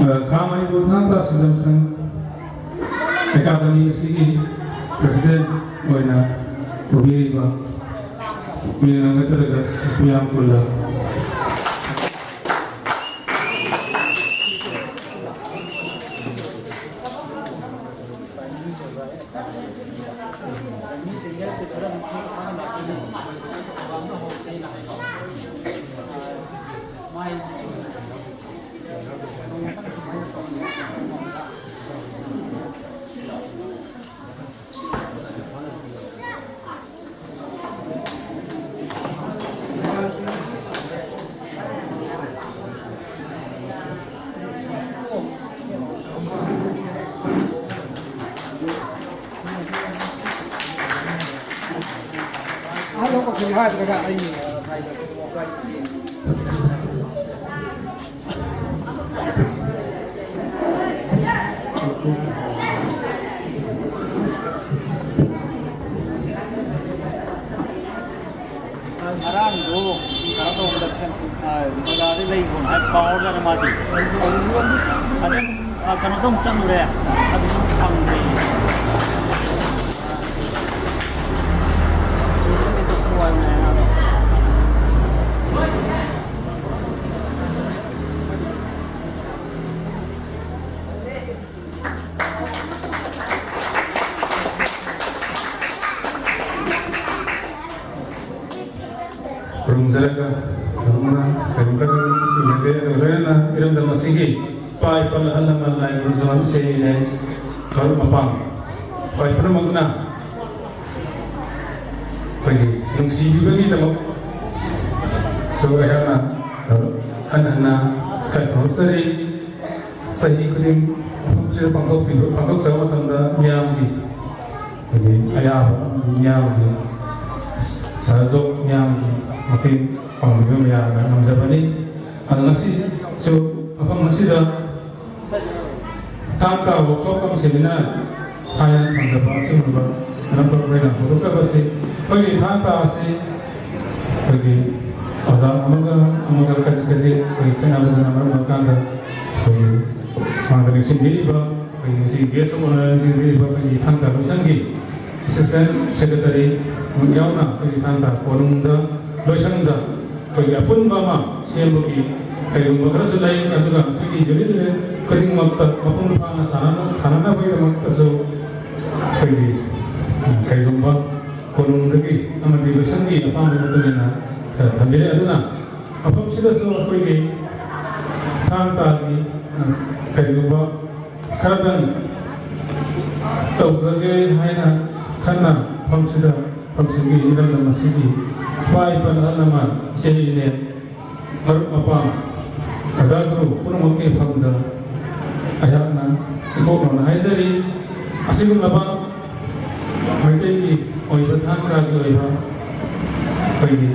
ꯑ, ꯈꯥ ꯃꯅꯤꯄꯨꯔ ꯊꯥꯡ ꯇꯥ ꯁꯤꯟꯖꯝ ꯁꯪ ꯑꯦꯀꯥꯗꯃꯤ ꯑꯁꯤꯒꯤ ꯄ꯭ꯔꯁꯤꯗꯦꯟ ꯑꯣꯏꯅ ꯄꯨꯕꯤꯔꯤꯕ ꯃꯤꯔꯦꯝ ꯅꯪꯒ ꯆꯠꯂꯒ ꯃꯤꯌꯥꯝ ꯄꯨꯜꯂ꯫ ꯅꯠꯇ꯭ꯔꯒ ꯑꯩ ꯉꯔꯥꯡꯗꯣ ꯀꯩꯅꯣ ꯇꯧꯕꯗ, ꯑ, ꯕꯖꯥꯔꯗ ꯂꯩꯈꯣꯅ ꯍꯥꯏ ꯀꯥꯎꯔꯖꯥꯠꯅꯤ ꯃꯥꯗꯤ꯫ ꯑꯗꯨꯝ, ꯑ, ꯀꯩꯅꯣꯗ ꯑꯃꯨꯛ ꯆꯠꯂꯨꯔꯦ, ꯑꯗꯨꯁꯨ ꯐꯪꯗ꯭ꯔꯦ꯫ ꯈꯨꯔꯨꯝꯖꯔꯒ ꯅꯣꯡꯃ ꯀꯩꯒꯨꯝꯕ ꯏꯟꯅꯖꯩ꯫ ꯑꯗꯨꯒ ꯂꯣꯏꯅꯅ ꯏꯔꯝꯗꯝ ꯑꯁꯤꯒꯤ ꯏꯄꯥ ꯏꯄꯥ ꯑꯍꯜ ꯂꯃꯟ ꯂꯥꯏ ꯒꯨꯔꯨꯖꯥ ꯏꯆꯦ ꯏꯅꯦ ꯃꯔꯨꯞ ꯃꯄꯥꯡ ꯈ꯭ꯋꯥꯏ ꯄꯨꯝꯅꯃꯛꯅ ꯑꯩꯈꯣꯏꯒꯤ ꯅꯨꯡꯁꯤꯕꯤꯕꯒꯤꯗꯃꯛꯁꯨ ꯑꯩꯍꯥꯛꯅ ꯍꯟꯅ ꯍꯟꯅ ꯏꯀꯥꯏ ꯈꯨꯝꯅꯖꯔꯤ꯫ ꯆꯍꯤ ꯈꯨꯗꯤꯡ ꯃꯐꯝꯁꯤꯗ ꯄꯥꯡꯊꯣꯛꯄꯤꯕ, ꯄꯥꯡꯊꯣꯛꯆꯕ ꯃꯇꯝꯗ ꯃꯤꯌꯥꯝꯒꯤ, ꯑꯩꯈꯣꯏꯒꯤ ꯑꯌꯥꯕ ꯑꯃꯗꯤ ꯃꯤꯌꯥꯝꯒꯤ ꯁꯍꯖꯣꯛ, ꯃꯤꯌꯥꯝꯒꯤ ꯃꯇꯦꯡ ꯄꯥꯡꯕꯤꯕ ꯃꯌꯥꯝꯅ ꯉꯝꯖꯕꯅꯤ꯫ ꯑꯗꯣ ꯉꯁꯤꯁꯨ ꯃꯐꯝ ꯑꯁꯤꯗ ꯊꯥꯡ ꯇꯥ workshop cum seminar ꯍꯥꯏꯅ ꯊꯝꯖꯕ ꯑꯁꯤꯒꯨꯝꯕ ꯑꯅꯧꯕ ꯑꯩꯈꯣꯏꯅ ꯍꯧꯗꯣꯛꯆꯕꯁꯤ, ꯑꯩꯈꯣꯏꯒꯤ ꯊꯥꯡ ꯇꯥ ꯑꯁꯤ ꯑꯩꯈꯣꯏꯒꯤ ꯑꯣꯖꯥ ꯑꯃꯒ ꯑꯃꯒ ꯈꯖꯤꯛ ꯈꯖꯤꯛ ꯑꯩꯈꯣꯏꯒꯤ ꯈꯦꯠꯅꯕꯗꯨꯅ ꯃꯔꯝ ꯑꯣꯏꯔꯀꯥꯟꯗ ꯑꯩꯈꯣꯏꯒꯤ ꯃꯥꯡꯗ ꯂꯦꯡꯁꯤꯟꯕꯤꯔꯤꯕ, ꯑꯩꯈꯣꯏꯒꯤ ꯉꯁꯤꯒꯤ guest of honour ꯂꯦꯡꯁꯤꯟꯕꯤꯔꯤꯕ ꯑꯩꯈꯣꯏꯒꯤ ꯊꯥꯡ ꯇꯥ ꯂꯣꯏꯁꯪꯒꯤ assistant secretary ꯌꯥꯎꯅ ꯑꯩꯈꯣꯏꯒꯤ ꯊꯥꯡ ꯇꯥ ꯀꯣꯅꯨꯡꯗ ꯂꯣꯏꯁꯪꯗ ꯑꯩꯈꯣꯏꯒꯤ ꯑꯄꯨꯟꯕ ꯑꯃ ꯁꯦꯝꯕꯒꯤ ꯀꯩꯒꯨꯝꯕ ꯈꯔꯁꯨ ꯂꯩ꯫ ꯑꯗꯨꯒ ꯑꯩꯈꯣꯏꯒꯤ unit ꯈꯨꯗꯤꯡꯃꯛꯇ ꯃꯄꯨꯡ ꯐꯥꯅ ꯁꯥꯟꯅꯅ-, ꯁꯥꯟꯅꯅꯕꯒꯤꯗꯃꯛꯇꯁꯨ ꯑꯩꯈꯣꯏꯒꯤ, ꯑ, ꯀꯩꯒꯨꯝꯕ ꯀꯣꯅꯨꯡꯗꯒꯤ ꯑꯃꯗꯤ ꯂꯣꯏꯁꯪꯒꯤ ꯑꯄꯥꯝꯕꯒꯤ ꯃꯇꯨꯡ ꯏꯟꯅ, ꯑ, ꯊꯝꯕꯤꯔꯦ꯫ ꯑꯗꯨꯅ ꯃꯐꯝꯁꯤꯗꯁꯨ ꯑꯩꯈꯣꯏꯒꯤ ꯊꯥꯡ ꯇꯥꯒꯤ, ꯑ, ꯀꯔꯤꯒꯨꯝꯕ ꯈꯔꯗꯪ ꯇꯧꯖꯒꯦ ꯍꯥꯏꯅ ꯈꯟꯅ ꯃꯐꯝꯁꯤꯗ, ꯃꯐꯝꯁꯤꯒꯤ ꯏꯔꯝꯗꯝ ꯑꯁꯤꯒꯤ ꯏꯄꯥ ꯏꯄꯥ ꯑꯍꯜ ꯂꯃꯟ, ꯏꯆꯦ ꯏꯅꯦ, ꯃꯔꯨꯞ ꯃꯄꯥꯡ, ꯑꯣꯖꯥ ꯒꯨꯔꯨ ꯄꯨꯝꯅꯃꯛꯀꯤ ꯃꯐꯝꯗ ꯑꯩꯍꯥꯛꯅ ꯏꯀꯣꯛ ꯅꯧꯅ ꯍꯥꯏꯖꯔꯤ꯫ ꯑꯁꯤꯒꯨꯝꯂꯕ ꯃꯩꯇꯩꯒꯤ ꯑꯣꯏꯕ ꯊꯥꯡ ꯇꯥꯒꯤ ꯑꯣꯏꯕ ꯑꯩꯈꯣꯏꯒꯤ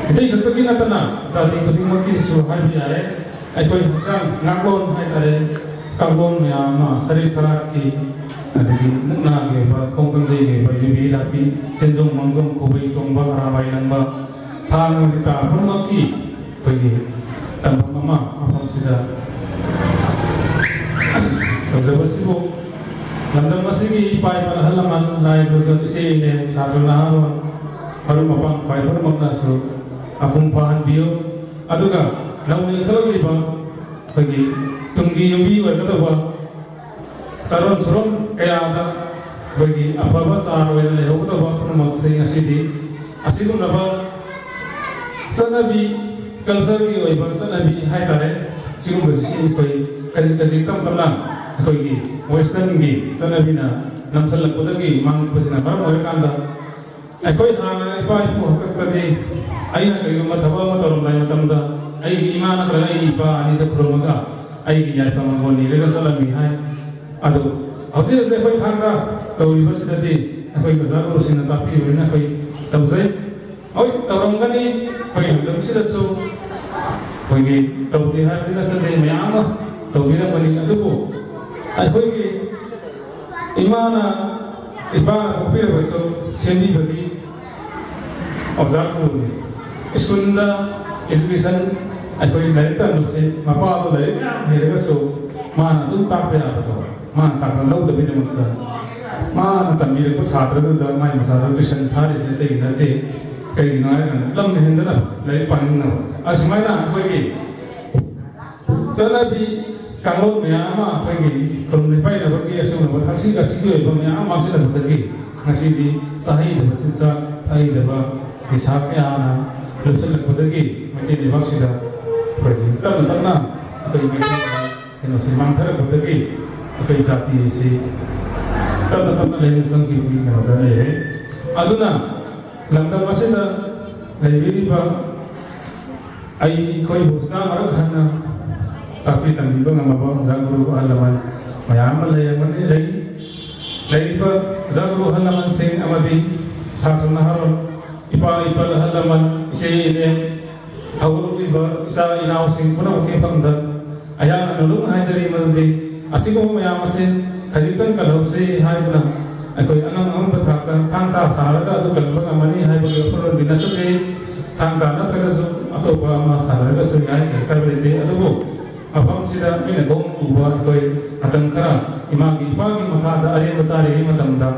ꯃꯤꯇꯩ ꯈꯛꯇꯒꯤ ꯅꯠꯇꯅ ꯖꯥꯇꯤ ꯈꯨꯗꯤꯡꯃꯛꯀꯤꯁꯨ ꯍꯥꯏꯕ ꯌꯥꯔꯦ꯫ ꯑꯩꯈꯣꯏ ꯍꯛꯆꯥꯡ ꯉꯥꯛꯂꯣꯟ ꯍꯥꯏꯇꯥꯔꯦ, ꯀꯥꯡꯂꯣꯟ ꯃꯌꯥꯝ ꯑꯃ, ꯁꯔꯤꯠ ꯁꯔꯥꯠꯀꯤ, ꯑꯗꯒꯤ ꯃꯨꯛꯅꯥꯒꯤ ꯑꯣꯏꯕ, ꯈꯣꯡ ꯀꯥꯡꯖꯩꯒꯤ ꯑꯣꯏꯕ, ꯌꯨꯕꯤ ꯂꯥꯛꯄꯤ, ꯆꯦꯟꯖꯣꯡ ꯃꯥꯡꯖꯣꯡ, ꯈꯨꯕꯩ ꯆꯣꯡꯕ, ꯍꯔꯥꯕꯥꯏ ꯂꯪꯕ, ꯊꯥꯡ ꯂꯤꯇꯥ ꯄꯨꯝꯅꯃꯛꯀꯤ ꯑꯩꯈꯣꯏꯒꯤ ꯇꯝꯐꯝ ꯑꯃ ꯃꯐꯝꯁꯤꯗ ꯇꯧꯖꯕꯁꯤꯕꯨ, ꯂꯝꯗꯝ ꯑꯁꯤꯒꯤ ꯏꯄꯥ ꯏꯄꯥ, ꯑꯍꯜ ꯂꯃꯟ, ꯅꯥꯏ ꯒꯨꯔꯨꯖꯟ, ꯏꯆꯦ ꯏꯅꯦ, ꯁꯥꯇ꯭ꯔ ꯅꯍꯥꯔꯣꯜ, ꯃꯔꯨꯞ ꯃꯄꯥꯡ ꯈ꯭ꯋꯥꯏ ꯄꯨꯝꯅꯃꯛꯅꯁꯨ ꯃꯄꯨꯡ ꯐꯥꯍꯟꯕꯤꯌꯨ꯫ ꯑꯗꯨꯒ ꯅꯧꯅ ꯏꯟꯈꯠꯂꯛꯂꯤꯕ ꯑꯩꯈꯣꯏꯒꯤ ꯇꯨꯡꯒꯤ ꯌꯨꯝꯕꯤ ꯑꯣꯏꯒꯗꯧꯕ ꯆꯥꯔꯣꯟ ꯁꯨꯔꯣꯟ ꯀꯌꯥꯗ ꯑꯩꯈꯣꯏꯒꯤ ꯑꯐꯕ ꯆꯥꯔ ꯑꯣꯏꯅ ꯂꯩꯍꯧꯒꯗꯧꯕ ꯄꯨꯝꯅꯃꯛꯁꯦ ꯉꯁꯤꯗꯤ ꯑꯁꯤꯒꯨꯝꯂꯕ ꯆꯠꯅꯕꯤ, ꯀꯜꯆꯔꯒꯤ ꯑꯣꯏꯕ ꯆꯠꯅꯕꯤ ꯍꯥꯏꯇꯥꯔꯦ, ꯁꯤꯒꯨꯝꯕꯁꯤ ꯑꯩꯈꯣꯏ ꯈꯖꯤꯛ ꯈꯖꯤꯛ ꯇꯞ ꯇꯞꯅ ꯑꯩꯈꯣꯏꯒꯤ ꯋꯦꯁꯇꯔꯟꯒꯤ ꯆꯠꯅꯕꯤꯅ ꯅꯝꯁꯤꯜꯂꯛꯄꯗꯒꯤ ꯃꯥꯡꯂꯛꯄꯁꯤꯅ ꯃꯔꯝ ꯑꯣꯏꯔꯀꯥꯟꯗ, ꯑꯩꯈꯣꯏ ꯍꯥꯟꯅ ꯏꯄꯥ ꯏꯄꯨ ꯍꯥꯛꯇꯛꯇꯗꯤ ꯑꯩꯅ ꯀꯔꯤꯒꯨꯝꯕ ꯊꯕꯛ ꯑꯃ ꯇꯧꯔꯝꯗꯥꯏ ꯃꯇꯝꯗ ꯑꯩꯒꯤ ꯏꯃꯥ ꯅꯠꯇ꯭ꯔꯒ ꯑꯩꯒꯤ ꯏꯄꯥ ꯑꯅꯤꯗ ꯈꯨꯔꯨꯝꯃꯒ ꯑꯩꯒꯤ ꯌꯥꯏꯐ ꯃꯪꯒꯣꯜ ꯅꯤꯔꯒ ꯆꯠꯂꯝꯃꯤ ꯍꯥꯏ꯫ ꯑꯗꯨ ꯍꯧꯖꯤꯛ ꯍꯧꯖꯤꯛ ꯑꯩꯈꯣꯏ ꯊꯥꯡꯒ ꯇꯧꯔꯤꯕꯁꯤꯗꯗꯤ ꯑꯩꯈꯣꯏ ꯑꯣꯖꯥ ꯒꯨꯔꯨꯁꯤꯡꯅ ꯇꯥꯛꯄꯤꯕꯅꯤꯅ ꯑꯩꯈꯣꯏ ꯇꯧꯖꯩ꯫ ꯍꯣꯏ, ꯇꯧꯔꯝꯒꯅꯤ꯫ ꯑꯩꯈꯣꯏ ꯂꯝꯗꯝꯁꯤꯗꯁꯨ ꯑꯩꯈꯣꯏꯒꯤ ꯇꯧꯗꯦ ꯍꯥꯏꯕꯗꯤ ꯅꯠꯆꯗꯦ, ꯃꯌꯥꯝ ꯑꯃ ꯇꯧꯕꯤꯔꯝꯒꯅꯤ꯫ ꯑꯗꯨꯕꯨ ꯑꯩꯈꯣꯏꯒꯤ ꯏꯃꯥꯅ, ꯏꯄꯥꯅ ꯄꯣꯛꯄꯤꯔꯕꯁꯨ ꯁꯦꯝꯕꯤꯕꯗꯤ ꯑꯣꯖꯥ ꯒꯨꯔꯨꯅꯤ꯫ ꯁ꯭ꯀꯨꯜꯗ education, ꯑꯩꯈꯣꯏ ꯂꯥꯏꯔꯤꯛ ꯇꯝꯕꯁꯤ ꯃꯄꯥꯗꯣ ꯂꯥꯏꯔꯤꯛ ꯃꯌꯥꯝ ꯍꯩꯔꯒꯁꯨ ꯃꯥꯅ ꯑꯗꯨꯝ ꯇꯥꯛꯄ ꯌꯥꯕꯗꯣ ꯃꯥꯅ ꯇꯥꯛꯄ ꯂꯧꯗꯕꯒꯤꯗꯃꯛꯇ ꯃꯥꯅ ꯇꯝꯕꯤꯔꯛꯄ ꯁꯥꯇ꯭ꯔꯗꯨꯗ ꯃꯥꯏ ꯃꯆꯥꯗꯣ tuition ꯊꯥꯔꯤꯁꯦ ꯑꯇꯩꯒꯤ ꯅꯠꯇꯦ꯫ ꯀꯩꯒꯤꯅꯣ ꯍꯥꯏꯔꯀꯥꯟꯗ ꯂꯝ ꯍꯦꯟꯗꯅ ꯂꯥꯏꯔꯤꯛ ꯄꯥꯅꯤꯡꯅꯕ꯫ ꯑꯁꯨꯃꯥꯏꯅ ꯑꯩꯈꯣꯏꯒꯤ ꯆꯠꯅꯕꯤ ꯀꯥꯡꯂꯣꯟ ꯃꯌꯥꯝ ꯑꯃ ꯑꯩꯈꯣꯏꯒꯤ ꯈꯨꯔꯨꯝ ꯅꯤꯡꯊꯧꯖꯥꯕꯒꯤ ꯑꯁꯤꯒꯨꯝꯂꯕ ꯊꯛꯁꯤ ꯈꯥꯁꯤꯒꯤ ꯑꯣꯏꯕ ꯃꯌꯥꯝ ꯑꯃ ꯃꯥꯡꯁꯤꯜꯂꯛꯄꯗꯒꯤ ꯉꯁꯤꯗꯤ ꯆꯥꯍꯩꯗꯕ ꯆꯤꯟꯖꯥꯛ, ꯊꯛꯍꯩꯗꯕ ꯅꯤꯁꯥ ꯀꯌꯥꯅ ꯂꯨꯞꯁꯤꯜꯂꯛꯄꯗꯒꯤ ꯃꯩꯇꯩ ꯂꯩꯕꯥꯛꯁꯤꯗ ꯑꯩꯈꯣꯏꯒꯤ ꯇꯞꯅ ꯇꯞꯅ ꯑꯩꯈꯣꯏ ꯃꯩꯇꯩ ꯀꯩꯅꯣꯁꯤ ꯃꯥꯡꯊꯔꯛꯄꯗꯒꯤ ꯑꯩꯈꯣꯏ ꯖꯥꯇꯤ ꯑꯁꯤ ꯇꯞꯅ ꯇꯞꯅ ꯂꯩꯅꯨꯡ ꯆꯪꯈꯤꯕꯒꯤ ꯀꯩꯅꯣꯗ ꯂꯩꯔꯦ꯫ ꯑꯗꯨꯅ ꯂꯝꯗꯝ ꯑꯁꯤꯗ ꯂꯩꯕꯤꯔꯤꯕ ꯑꯩꯈꯣꯏꯕꯨ ꯆꯥꯝꯃꯔꯛ ꯍꯟꯅ ꯇꯥꯛꯄꯤ ꯇꯝꯕꯤꯕ ꯉꯝꯃꯕ ꯑꯣꯖꯥ ꯒꯨꯔꯨ ꯑꯍꯜ ꯂꯃꯟ ꯃꯌꯥꯝ ꯑꯃ ꯂꯩꯔꯝꯒꯅꯤ, ꯂꯩ꯫ ꯂꯩꯔꯤꯕ ꯑꯣꯖꯥ ꯒꯨꯔꯨ ꯑꯍꯜ ꯂꯃꯟꯁꯤꯡ ꯑꯃꯗꯤ ꯁꯥꯇ꯭ꯔ ꯅꯍꯥꯔꯣꯜ ꯏꯄꯥ ꯏꯄꯜ ꯑꯍꯜ ꯂꯃꯟ, ꯏꯆꯦ ꯏꯅꯦ, ꯍꯧꯒꯠꯂꯛꯂꯤꯕ ꯏꯆꯥ ꯏꯅꯥꯎꯁꯤꯡ ꯄꯨꯝꯅꯃꯛꯀꯤ ꯃꯐꯝꯗ ꯑꯩꯍꯥꯛꯅ ꯅꯣꯂꯨꯛꯅ ꯍꯥꯏꯖꯔꯤ ꯃꯗꯨꯗꯤ, ꯑꯁꯤꯒꯨꯝꯕ ꯃꯌꯥꯝ ꯑꯁꯤ ꯈꯖꯤꯛꯇꯪ ꯀꯜꯍꯧꯁꯤ ꯍꯥꯏꯗꯨꯅ ꯑꯩꯈꯣꯏ ꯑꯉꯝ ꯑꯉꯝꯕ ꯊꯥꯛꯇ ꯊꯥꯡ ꯇꯥ ꯁꯥꯟꯅꯔꯒ ꯑꯗꯨ ꯀꯟꯕ ꯉꯝꯃꯅꯤ ꯍꯥꯏꯕꯒꯤ ꯋꯥꯈꯜꯂꯣꯟꯗꯤ ꯅꯠꯆꯗꯦ꯫ ꯊꯥꯡ ꯇꯥ ꯅꯠꯇ꯭ꯔꯒꯁꯨ ꯑꯇꯣꯞꯄ ꯑꯃ ꯁꯥꯟꯅꯔꯒꯁꯨ ꯌꯥꯏ, ꯗꯔꯀꯥꯔ ꯂꯩꯇꯦ꯫ ꯑꯗꯨꯕꯨ ꯃꯐꯝꯁꯤꯗ ꯃꯤꯠꯅ ꯈꯣꯡ ꯎꯕ ꯑꯩꯈꯣꯏ ꯃꯇꯝ ꯈꯔ ꯏꯃꯥꯒꯤ ꯏꯄꯥꯒꯤ ꯃꯈꯥꯗ ꯑꯔꯦꯝꯕ ꯆꯥꯔꯤꯉꯩ ꯃꯇꯝꯗ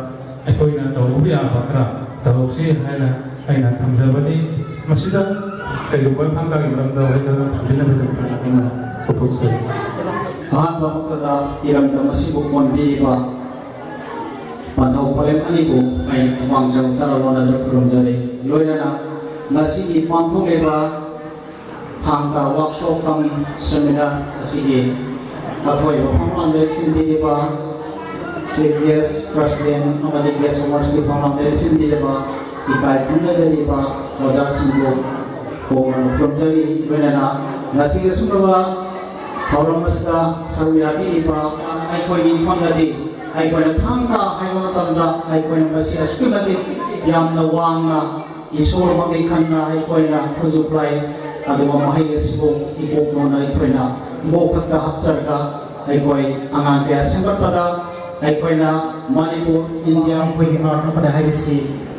ꯑꯩꯈꯣꯏꯅ ꯇꯧꯕ ꯌꯥꯕ ꯈꯔ ꯇꯧꯍꯧꯁꯤ ꯍꯥꯏꯅ ꯑꯩꯅ ꯊꯝꯖꯕꯅꯤ꯫ ꯃꯁꯤꯗ ꯀꯩꯒꯨꯝꯕ ꯊꯥꯡ ꯇꯥꯒꯤ ꯃꯔꯝꯗ ꯋꯥꯍꯩ ꯈꯔ ꯊꯝꯕꯤꯅꯕꯒꯤꯗꯃꯛꯇ ꯑꯩꯅ ꯀꯧꯊꯣꯛꯆꯔꯤ꯫ ꯑꯍꯥꯟꯕ ꯃꯛꯇꯗ ꯏꯔꯝꯗꯝ ꯑꯁꯤꯕꯨ ꯀꯣꯟꯕꯤꯔꯤꯕ ꯄꯟꯊꯧ ꯄꯂꯦꯝ ꯑꯅꯤꯕꯨ ꯑꯩ ꯄꯨꯛꯃꯥꯡ ꯆꯪꯗꯅ ꯂꯣꯟꯅꯗꯨꯅ ꯈꯨꯔꯨꯝꯖꯔꯤ꯫ ꯂꯣꯏꯅꯅ ꯉꯁꯤꯒꯤ ꯄꯥꯡꯊꯣꯛꯂꯤꯕ ꯊꯥꯡ ꯇꯥ workshop cum seminar ꯑꯁꯤꯒꯤ ꯑꯊꯣꯏꯕ ꯐꯝꯂꯥꯡꯗ ꯂꯦꯡꯁꯤꯟꯕꯤꯔꯤꯕ Chief Guest, President ꯑꯃꯗꯤ Guest of Honourꯁꯤ ꯐꯝꯂꯥꯡꯗ ꯂꯦꯡꯁꯤꯟꯕꯤꯔꯤꯕ ꯏꯀꯥꯏ ꯈꯨꯝꯅꯖꯔꯤꯕ ꯑꯣꯖꯥꯁꯤꯡꯕꯨ ꯀꯣꯡꯅ ꯈꯨꯔꯨꯝꯖꯔꯤ꯫ ꯂꯣꯏꯅꯅ ꯉꯁꯤꯒꯤ ꯑꯁꯨꯝꯂꯕ ꯊꯧꯔꯝ ꯑꯁꯤꯗ ꯁꯔꯨꯛ ꯌꯥꯕꯤꯔꯤꯕ ꯑꯩꯈꯣꯏꯒꯤ ꯏꯐꯝꯗꯗꯤ ꯑꯩꯈꯣꯏꯅ ꯊꯥꯡ ꯇꯥ ꯍꯥꯏꯕ ꯃꯇꯝꯗ ꯑꯩꯈꯣꯏꯅ ꯃꯁꯤ ꯑꯁꯨꯛꯀꯤ ꯃꯇꯤꯛ ꯌꯥꯝꯅ ꯋꯥꯡꯅ ꯏꯁꯣꯔꯃꯛꯀꯤ ꯈꯟꯅ ꯑꯩꯈꯣꯏꯅ ꯈꯨꯠꯁꯨ ꯈꯨꯠꯂꯥꯏ ꯑꯗꯨꯒ ꯃꯍꯩ ꯑꯁꯤꯕꯨ ꯏꯀꯣꯛ ꯂꯣꯟꯅ ꯑꯩꯈꯣꯏꯅ ꯀꯣꯛꯊꯛꯇ ꯍꯥꯞꯆꯔꯒ ꯑꯩꯈꯣꯏ ꯑꯉꯥꯡ ꯀꯌꯥ ꯁꯦꯝꯒꯠꯄꯗ ꯑꯩꯈꯣꯏꯅ ꯃꯅꯤꯄꯨꯔ, ꯏꯟꯗꯤꯌꯥ ꯑꯩꯈꯣꯏꯒꯤ ꯃꯔꯛ ꯑꯃꯗ ꯍꯥꯏꯕꯁꯤ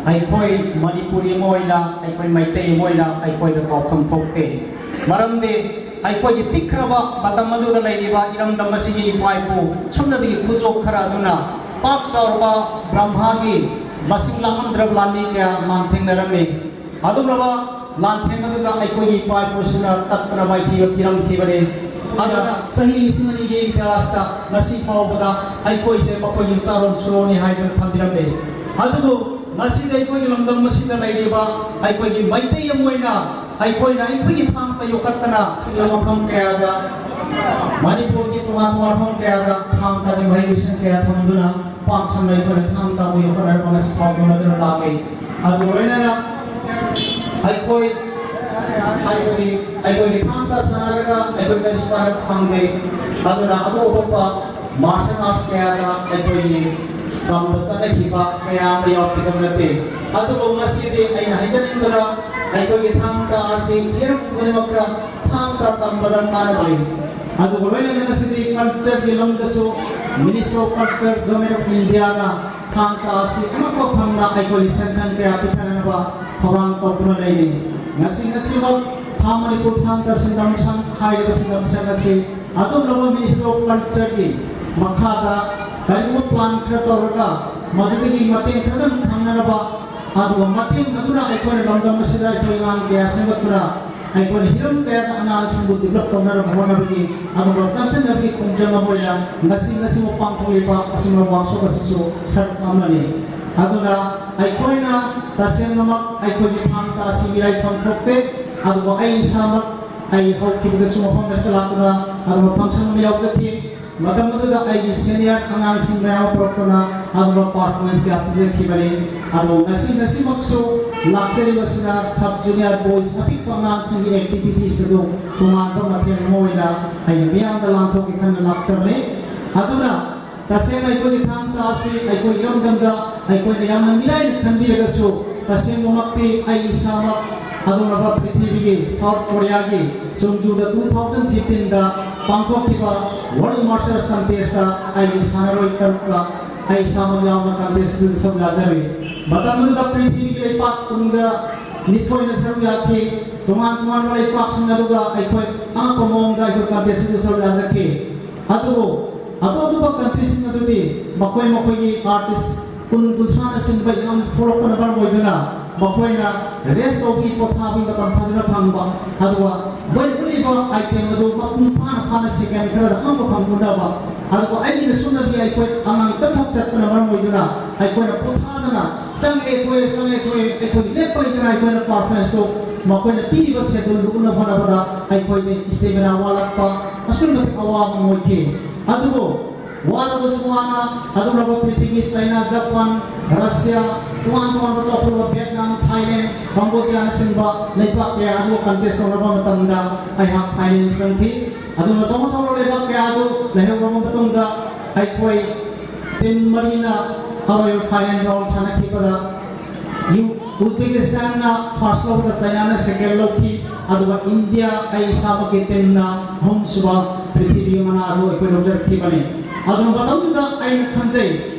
ꯑꯩꯈꯣꯏ ꯃꯅꯤꯄꯨꯔꯤ ꯑꯃ ꯑꯣꯏꯅ, ꯑꯩꯈꯣꯏ ꯃꯩꯇꯩ ꯑꯃ ꯑꯣꯏꯅ ꯑꯩꯈꯣꯏꯗ ꯀꯥꯎꯐꯝ ꯊꯣꯛꯇꯦ꯫ ꯃꯔꯝꯗꯤ ꯑꯩꯈꯣꯏꯒꯤ ꯄꯤꯛꯈ꯭ꯔꯕ ꯃꯇꯝ ꯑꯗꯨꯗ ꯂꯩꯔꯤꯕ ꯏꯔꯝꯗꯝ ꯑꯁꯤꯒꯤ ꯏꯄꯥ ꯏꯄꯨ ꯁꯨꯞꯅꯇꯒꯤ ꯈꯨꯖꯣꯞ ꯈꯔ ꯑꯗꯨꯅ ꯄꯥꯛ ꯆꯥꯎꯔꯕ ꯕ꯭ꯔꯍ꯭ꯃꯥꯒꯤ ꯃꯁꯤꯡ ꯂꯥꯛꯂꯝꯗ꯭ꯔꯕ ꯂꯥꯟꯃꯤ ꯀꯌꯥ ꯂꯥꯟꯊꯦꯡꯅꯔꯝꯃꯤ꯫ ꯑꯗꯨꯒꯨꯝꯂꯕ ꯂꯥꯟꯊꯦꯡ ꯑꯗꯨꯗ ꯑꯩꯈꯣꯏꯒꯤ ꯏꯄꯥ ꯏꯄꯨꯁꯤꯡꯅ ꯇꯠꯇꯅ ꯃꯥꯏꯊꯤꯕ ꯄꯤꯔꯝꯈꯤꯕꯅꯤ꯫ ꯑꯗꯨꯅ ꯆꯍꯤ ꯂꯤꯁꯤꯡ ꯑꯅꯤꯒꯤ ꯏꯇꯤꯍꯥꯁꯇ ꯉꯁꯤ ꯐꯥꯎꯕꯗ ꯑꯩꯈꯣꯏꯁꯦ ꯃꯈꯣꯏꯒꯤ ꯆꯥꯔꯣꯟ ꯁꯨꯔꯣꯟꯅꯤ ꯍꯥꯏꯗꯨꯅ ꯊꯝꯕꯤꯔꯝꯃꯤ꯫ ꯑꯗꯨꯕꯨ ꯉꯁꯤꯗꯤ ꯑꯩꯈꯣꯏꯒꯤ ꯂꯝꯗꯝ ꯑꯁꯤꯗ ꯂꯩꯔꯤꯕ ꯑꯩꯈꯣꯏꯒꯤ ꯃꯩꯇꯩ ꯑꯃ ꯑꯣꯏꯅ ꯑꯩꯈꯣꯏꯅ ꯑꯩꯈꯣꯏꯒꯤ ꯊꯥꯡꯇ ꯌꯣꯛꯈꯠꯇꯅ ꯃꯐꯝ ꯀꯌꯥꯗ, ꯃꯅꯤꯄꯨꯔꯒꯤ ꯇꯣꯉꯥꯟ ꯇꯣꯉꯥꯟꯕ ꯃꯐꯝ ꯀꯌꯥꯗ ꯊꯥꯡ ꯇꯥꯒꯤ ꯃꯍꯩ ꯂꯣꯏꯁꯪ ꯀꯌꯥ ꯊꯝꯗꯨꯅ ꯄꯥꯛ ꯁꯟꯅ ꯑꯩꯈꯣꯏꯅ ꯊꯥꯡ ꯇꯥꯕꯨ ꯌꯣꯛꯈꯠꯅꯔꯛꯄ ꯉꯁꯤ ꯐꯥꯎ ꯇꯧꯅꯗꯨꯅ ꯂꯥꯛꯂꯤ꯫ ꯑꯗꯨ ꯂꯣꯏꯅꯅ ꯑꯩꯈꯣꯏ ꯍꯥꯏꯕꯗꯤ ꯑꯩꯈꯣꯏꯒꯤ ꯊꯥꯡ ꯇꯥ ꯁꯥꯟꯅꯔꯒ ꯑꯩꯈꯣꯏ ꯀꯔꯤꯁꯨ ꯀꯥꯟꯅꯕ ꯐꯪꯗꯦ꯫ ꯑꯗꯨꯅ ꯑꯇꯣꯞ ꯑꯇꯣꯞꯄ martial arts ꯀꯌꯥꯗ ꯑꯩꯈꯣꯏꯒꯤ ꯇꯝꯕ ꯆꯠꯅꯈꯤꯕ ꯀꯌꯥ ꯑꯃ ꯌꯥꯎꯈꯤꯗꯕ ꯅꯠꯇꯦ꯫ ꯑꯗꯨꯕꯨ ꯉꯁꯤꯗꯤ ꯑꯩꯅ ꯍꯥꯏꯖꯅꯤꯡꯕꯗ ꯑꯩꯈꯣꯏꯒꯤ ꯊꯥꯡ ꯇꯥ ꯑꯁꯤ ꯍꯤꯔꯝ ꯈꯨꯗꯤꯡꯃꯛꯇ ꯊꯥꯡ ꯇꯥ ꯇꯝꯕꯗ ꯀꯥꯟꯅꯕ ꯂꯩ꯫ ꯑꯗꯨꯒ ꯂꯣꯏꯅꯅ ꯉꯁꯤꯗꯤ culture ꯒꯤ ꯂꯝꯗꯁꯨ Ministry of Culture, Government of India ꯅ ꯊꯥꯡ ꯇꯥ ꯑꯁꯤ ꯑꯉꯛꯄ ꯐꯪꯅ ꯑꯩꯈꯣꯏꯒꯤ ꯁꯦꯟꯊꯪ ꯀꯌꯥ ꯄꯤꯊꯅꯅꯕ ꯊꯧꯔꯥꯡ ꯇꯧꯗꯨꯅ ꯂꯩꯔꯤ꯫ ꯉꯁꯤ ꯉꯁꯤꯃꯛ ꯊꯥ ꯃꯅꯤꯄꯨꯔ ꯊꯥꯡ ꯇꯥ ꯁꯤꯟꯗꯝ ꯁꯪ ꯍꯥꯏꯔꯤꯕ ꯁꯤꯟꯗꯝ ꯁꯪ ꯑꯁꯤ ꯑꯗꯨꯒꯨꯝꯂꯕ Ministry of Culture ꯒꯤ ꯃꯈꯥꯗ ꯀꯔꯤꯒꯨꯝꯕ plan ꯈꯔ ꯇꯧꯔꯒ ꯃꯗꯨꯗꯒꯤ ꯃꯇꯦꯡ ꯈꯔꯗꯪ ꯐꯪꯅꯅꯕ, ꯑꯗꯨꯒ ꯃꯇꯦꯡ ꯑꯗꯨꯅ ꯑꯩꯈꯣꯏꯅ ꯂꯝꯗꯝ ꯑꯁꯤꯗ ꯑꯩꯈꯣꯏ ꯑꯉꯥꯡ ꯀꯌꯥ ꯁꯦꯝꯒꯠꯇꯨꯅ ꯑꯩꯈꯣꯏꯅ ꯍꯤꯔꯝ ꯀꯌꯥꯗ ꯑꯉꯥꯡꯁꯤꯡꯕꯨ develop ꯇꯧꯅꯅꯕ ꯍꯣꯠꯅꯕꯒꯤ ꯑꯗꯨꯒ ꯆꯪꯁꯤꯟꯅꯕꯒꯤ ꯈꯣꯡꯖꯪ ꯑꯃ ꯑꯣꯏꯅ ꯉꯁꯤ ꯉꯁꯤꯃꯛ ꯄꯥꯡꯊꯣꯛꯂꯤꯕ ꯑꯁꯤꯒꯨꯝꯕ workshop ꯑꯁꯤꯁꯨ ꯁꯔꯨꯛ ꯑꯃꯅꯤ꯫ ꯑꯗꯨꯅ ꯑꯩꯈꯣꯏꯅ ꯇꯁꯦꯡꯅꯃꯛ ꯑꯩꯈꯣꯏꯒꯤ ꯊꯥꯡ ꯇꯥ ꯑꯁꯤ ꯃꯤꯔꯥꯏꯐꯝ ꯊꯣꯛꯇꯦ꯫ ꯑꯗꯨꯕꯨ ꯑꯩ ꯏꯁꯥꯃꯛ ꯑꯩ ꯍꯧꯈꯤꯕꯗꯁꯨ ꯃꯐꯝ ꯑꯁꯤꯗ ꯂꯥꯛꯇꯨꯅ ꯑꯗꯨꯒ function ꯑꯃ ꯌꯥꯎꯖꯈꯤ꯫ ꯃꯇꯝ ꯑꯗꯨꯗ ꯑꯩꯒꯤ senior ꯑꯉꯥꯡꯁꯤꯡ ꯃꯌꯥꯝ ꯑꯃ ꯄꯨꯔꯛꯇꯨꯅ ꯑꯗꯨꯒ performance ꯀꯌꯥ ꯄꯤꯖꯈꯤꯕꯅꯤ꯫ ꯑꯗꯣ ꯉꯁꯤ ꯉꯁꯤꯃꯛꯁꯨ ꯂꯥꯛꯆꯔꯤꯕꯁꯤꯅ sub junior boys ꯑꯄꯤꯛꯄ ꯑꯉꯥꯡꯁꯤꯡꯒꯤ activities ꯑꯗꯨ ꯇꯣꯉꯥꯟꯕ ꯃꯊꯦꯜ ꯑꯃ ꯑꯣꯏꯅ ꯑꯩꯅ ꯃꯤꯌꯥꯝꯗ ꯂꯥꯟꯊꯣꯛꯀꯦ ꯈꯟꯅ ꯂꯥꯛꯆꯕꯅꯤ꯫ ꯑꯗꯨꯅ ꯇꯁꯦꯡꯅ ꯑꯩꯈꯣꯏꯒꯤ ꯊꯥꯡ ꯇꯥ ꯑꯁꯤ ꯑꯩꯈꯣꯏ ꯏꯔꯝꯗꯝꯗ ꯑꯩꯈꯣꯏꯅ ꯌꯥꯝꯅ ꯃꯤꯔꯥꯏꯅ ꯈꯟꯕꯤꯔꯒꯁꯨ, ꯇꯁꯦꯡꯕꯃꯛꯇꯤ ꯑꯩ ꯏꯁꯥꯃꯛ ꯑꯗꯨꯒꯨꯝꯂꯕ ꯄ꯭ꯔꯤꯊꯤꯕꯤꯒꯤ South Korea ꯒꯤ ꯆꯨꯝꯖꯨꯗ two thousand fifteen ꯗ ꯄꯥꯡꯊꯣꯛꯈꯤꯕ World Martial Arts Contest ꯇ ꯑꯩꯒꯤ ꯁꯥꯟꯅꯔꯣꯏ ꯇꯔꯨꯛꯀ ꯑꯩ ꯏꯁꯥꯃꯛ ꯌꯥꯎꯅ contest ꯇꯨꯗ ꯁꯔꯨꯛ ꯌꯥꯖꯔꯨꯏ꯫ ꯃꯇꯝ ꯑꯗꯨꯗ ꯄ꯭ꯔꯤꯊꯤꯕꯤꯒꯤ ꯂꯩꯄꯥꯛ ꯀꯨꯟꯒ ꯅꯤꯊꯣꯏꯅ ꯁꯔꯨꯛ ꯌꯥꯈꯤ꯫ ꯇꯣꯉꯥꯟ ꯇꯣꯉꯥꯟꯕ ꯂꯩꯄꯥꯛꯁꯤꯡ ꯑꯗꯨꯒ ꯑꯩꯈꯣꯏ ꯑꯉꯛꯄ ꯃꯑꯣꯡꯗ ꯑꯩꯈꯣꯏ contest ꯇꯨꯗ ꯁꯔꯨꯛ ꯌꯥꯖꯈꯤ꯫ ꯑꯗꯨꯕꯨ ꯑꯇꯣꯞ ꯑꯇꯣꯞꯄ country ꯁꯤꯡ ꯑꯗꯨꯗꯤ ꯃꯈꯣꯏ ꯃꯈꯣꯏꯒꯤ artist ꯀꯨꯟ ꯀꯨꯟꯊ꯭ꯔꯥꯅꯆꯤꯡꯕ ꯌꯥꯝ ꯊꯣꯛꯂꯛꯄꯅ ꯃꯔꯝ ꯑꯣꯏꯗꯨꯅ ꯃꯈꯣꯏꯅ rest ꯇꯧꯕꯒꯤ, ꯄꯣꯊꯥꯕꯒꯤ ꯃꯇꯝ ꯐꯖꯅ ꯐꯪꯕ, ꯑꯗꯨꯒ ꯃꯣꯏꯅ ꯎꯠꯂꯤꯕ item ꯑꯗꯨ ꯃꯄꯨꯡ ꯐꯥꯅ ꯐꯥꯅ second ꯈꯔꯗ ꯑꯃꯨꯛꯀ ꯐꯪꯉꯨꯅꯕ, ꯑꯗꯨꯒ ꯑꯩꯒꯤꯅ ꯁꯣꯝꯗꯗꯤ ꯑꯩꯈꯣꯏ ꯑꯉꯥꯡ ꯇꯔꯨꯛ ꯆꯠꯄꯅ ꯃꯔꯝ ꯑꯣꯏꯗꯨꯅ ꯑꯩꯈꯣꯏꯅ ꯄꯣꯊꯥꯗꯅ ꯆꯪꯉꯦ ꯊꯣꯛꯑꯦ, ꯆꯪꯉꯦ ꯊꯣꯛꯑꯦ, ꯑꯩꯈꯣꯏ ꯂꯦꯞꯄ ꯂꯩꯇꯅ ꯑꯩꯈꯣꯏꯅ performance ꯇꯨ ꯃꯈꯣꯏꯅ ꯄꯤꯔꯤꯕ schedule ꯗꯨ ꯎꯠꯅꯕ ꯍꯣꯠꯅꯕꯗ ꯑꯩꯈꯣꯏꯗ stamina ꯋꯥꯠꯂꯛꯄ ꯑꯁꯨꯛꯀꯤ ꯃꯇꯤꯛ ꯑꯋꯥꯕ ꯑꯃ ꯑꯣꯏꯈꯤ꯫ ꯑꯗꯨꯕꯨ ꯋꯥꯔꯕꯁꯨ ꯋꯥꯅ ꯑꯗꯨꯒꯨꯝꯂꯕ ꯄ꯭ꯔꯤꯊꯤꯕꯤ, ꯆꯥꯏꯅꯥ, ꯖꯄꯥꯟ, ꯔꯁꯤꯌꯥ, ꯇꯣꯉꯥꯟ ꯇꯣꯉꯥꯟꯕ ꯆꯥꯎꯈꯠꯂꯕ ꯚꯤꯌꯦꯠꯅꯥꯝ, ꯊꯥꯏꯂꯦꯟ, ꯀꯝꯕꯣꯗꯤꯌꯥꯅꯆꯤꯡꯕ ꯂꯩꯕꯥꯛ ꯀꯌꯥ ꯑꯗꯨ contest ꯇꯧꯅꯕ ꯃꯇꯝꯗ ꯑꯩꯍꯥꯛ final ꯆꯪꯈꯤ꯫ ꯑꯗꯨꯅ ꯑꯆꯧ ꯑꯆꯧꯕ ꯂꯩꯕꯥꯛ ꯀꯌꯥ ꯑꯗꯨ ꯂꯩꯍꯧꯔꯕ ꯃꯇꯨꯡꯗ ꯑꯩꯈꯣꯏ ꯇꯤꯝ ꯃꯔꯤꯅ ꯑꯔꯣꯏꯕ ꯐꯥꯏꯅꯦꯜ ꯔꯥꯎꯟ ꯁꯥꯟꯅꯈꯤꯕꯗ ꯎꯖꯕꯦꯀꯤꯁꯇꯥꯟꯅ ꯐꯥꯔꯁ ꯂꯧꯔꯒ ꯆꯥꯏꯅꯥꯅ ꯁꯦꯀꯦꯟ ꯂꯧꯈꯤ꯫ ꯑꯗꯨꯒ ꯏꯟꯗꯤꯌꯥ, ꯑꯩ ꯏꯁꯥꯃꯛꯀꯤ ꯇꯤꯝꯅ ꯑꯍꯨꯝꯁꯨꯕ ꯄ꯭ꯔꯤꯊꯤꯕꯤ ꯃꯅꯥ ꯑꯗꯨ ꯑꯩꯈꯣꯏ ꯂꯧꯖꯔꯛꯈꯤꯕꯅꯤ꯫ ꯑꯗꯨꯅ ꯃꯇꯝꯗꯨꯗ ꯑꯩꯅ ꯈꯟꯖꯩ,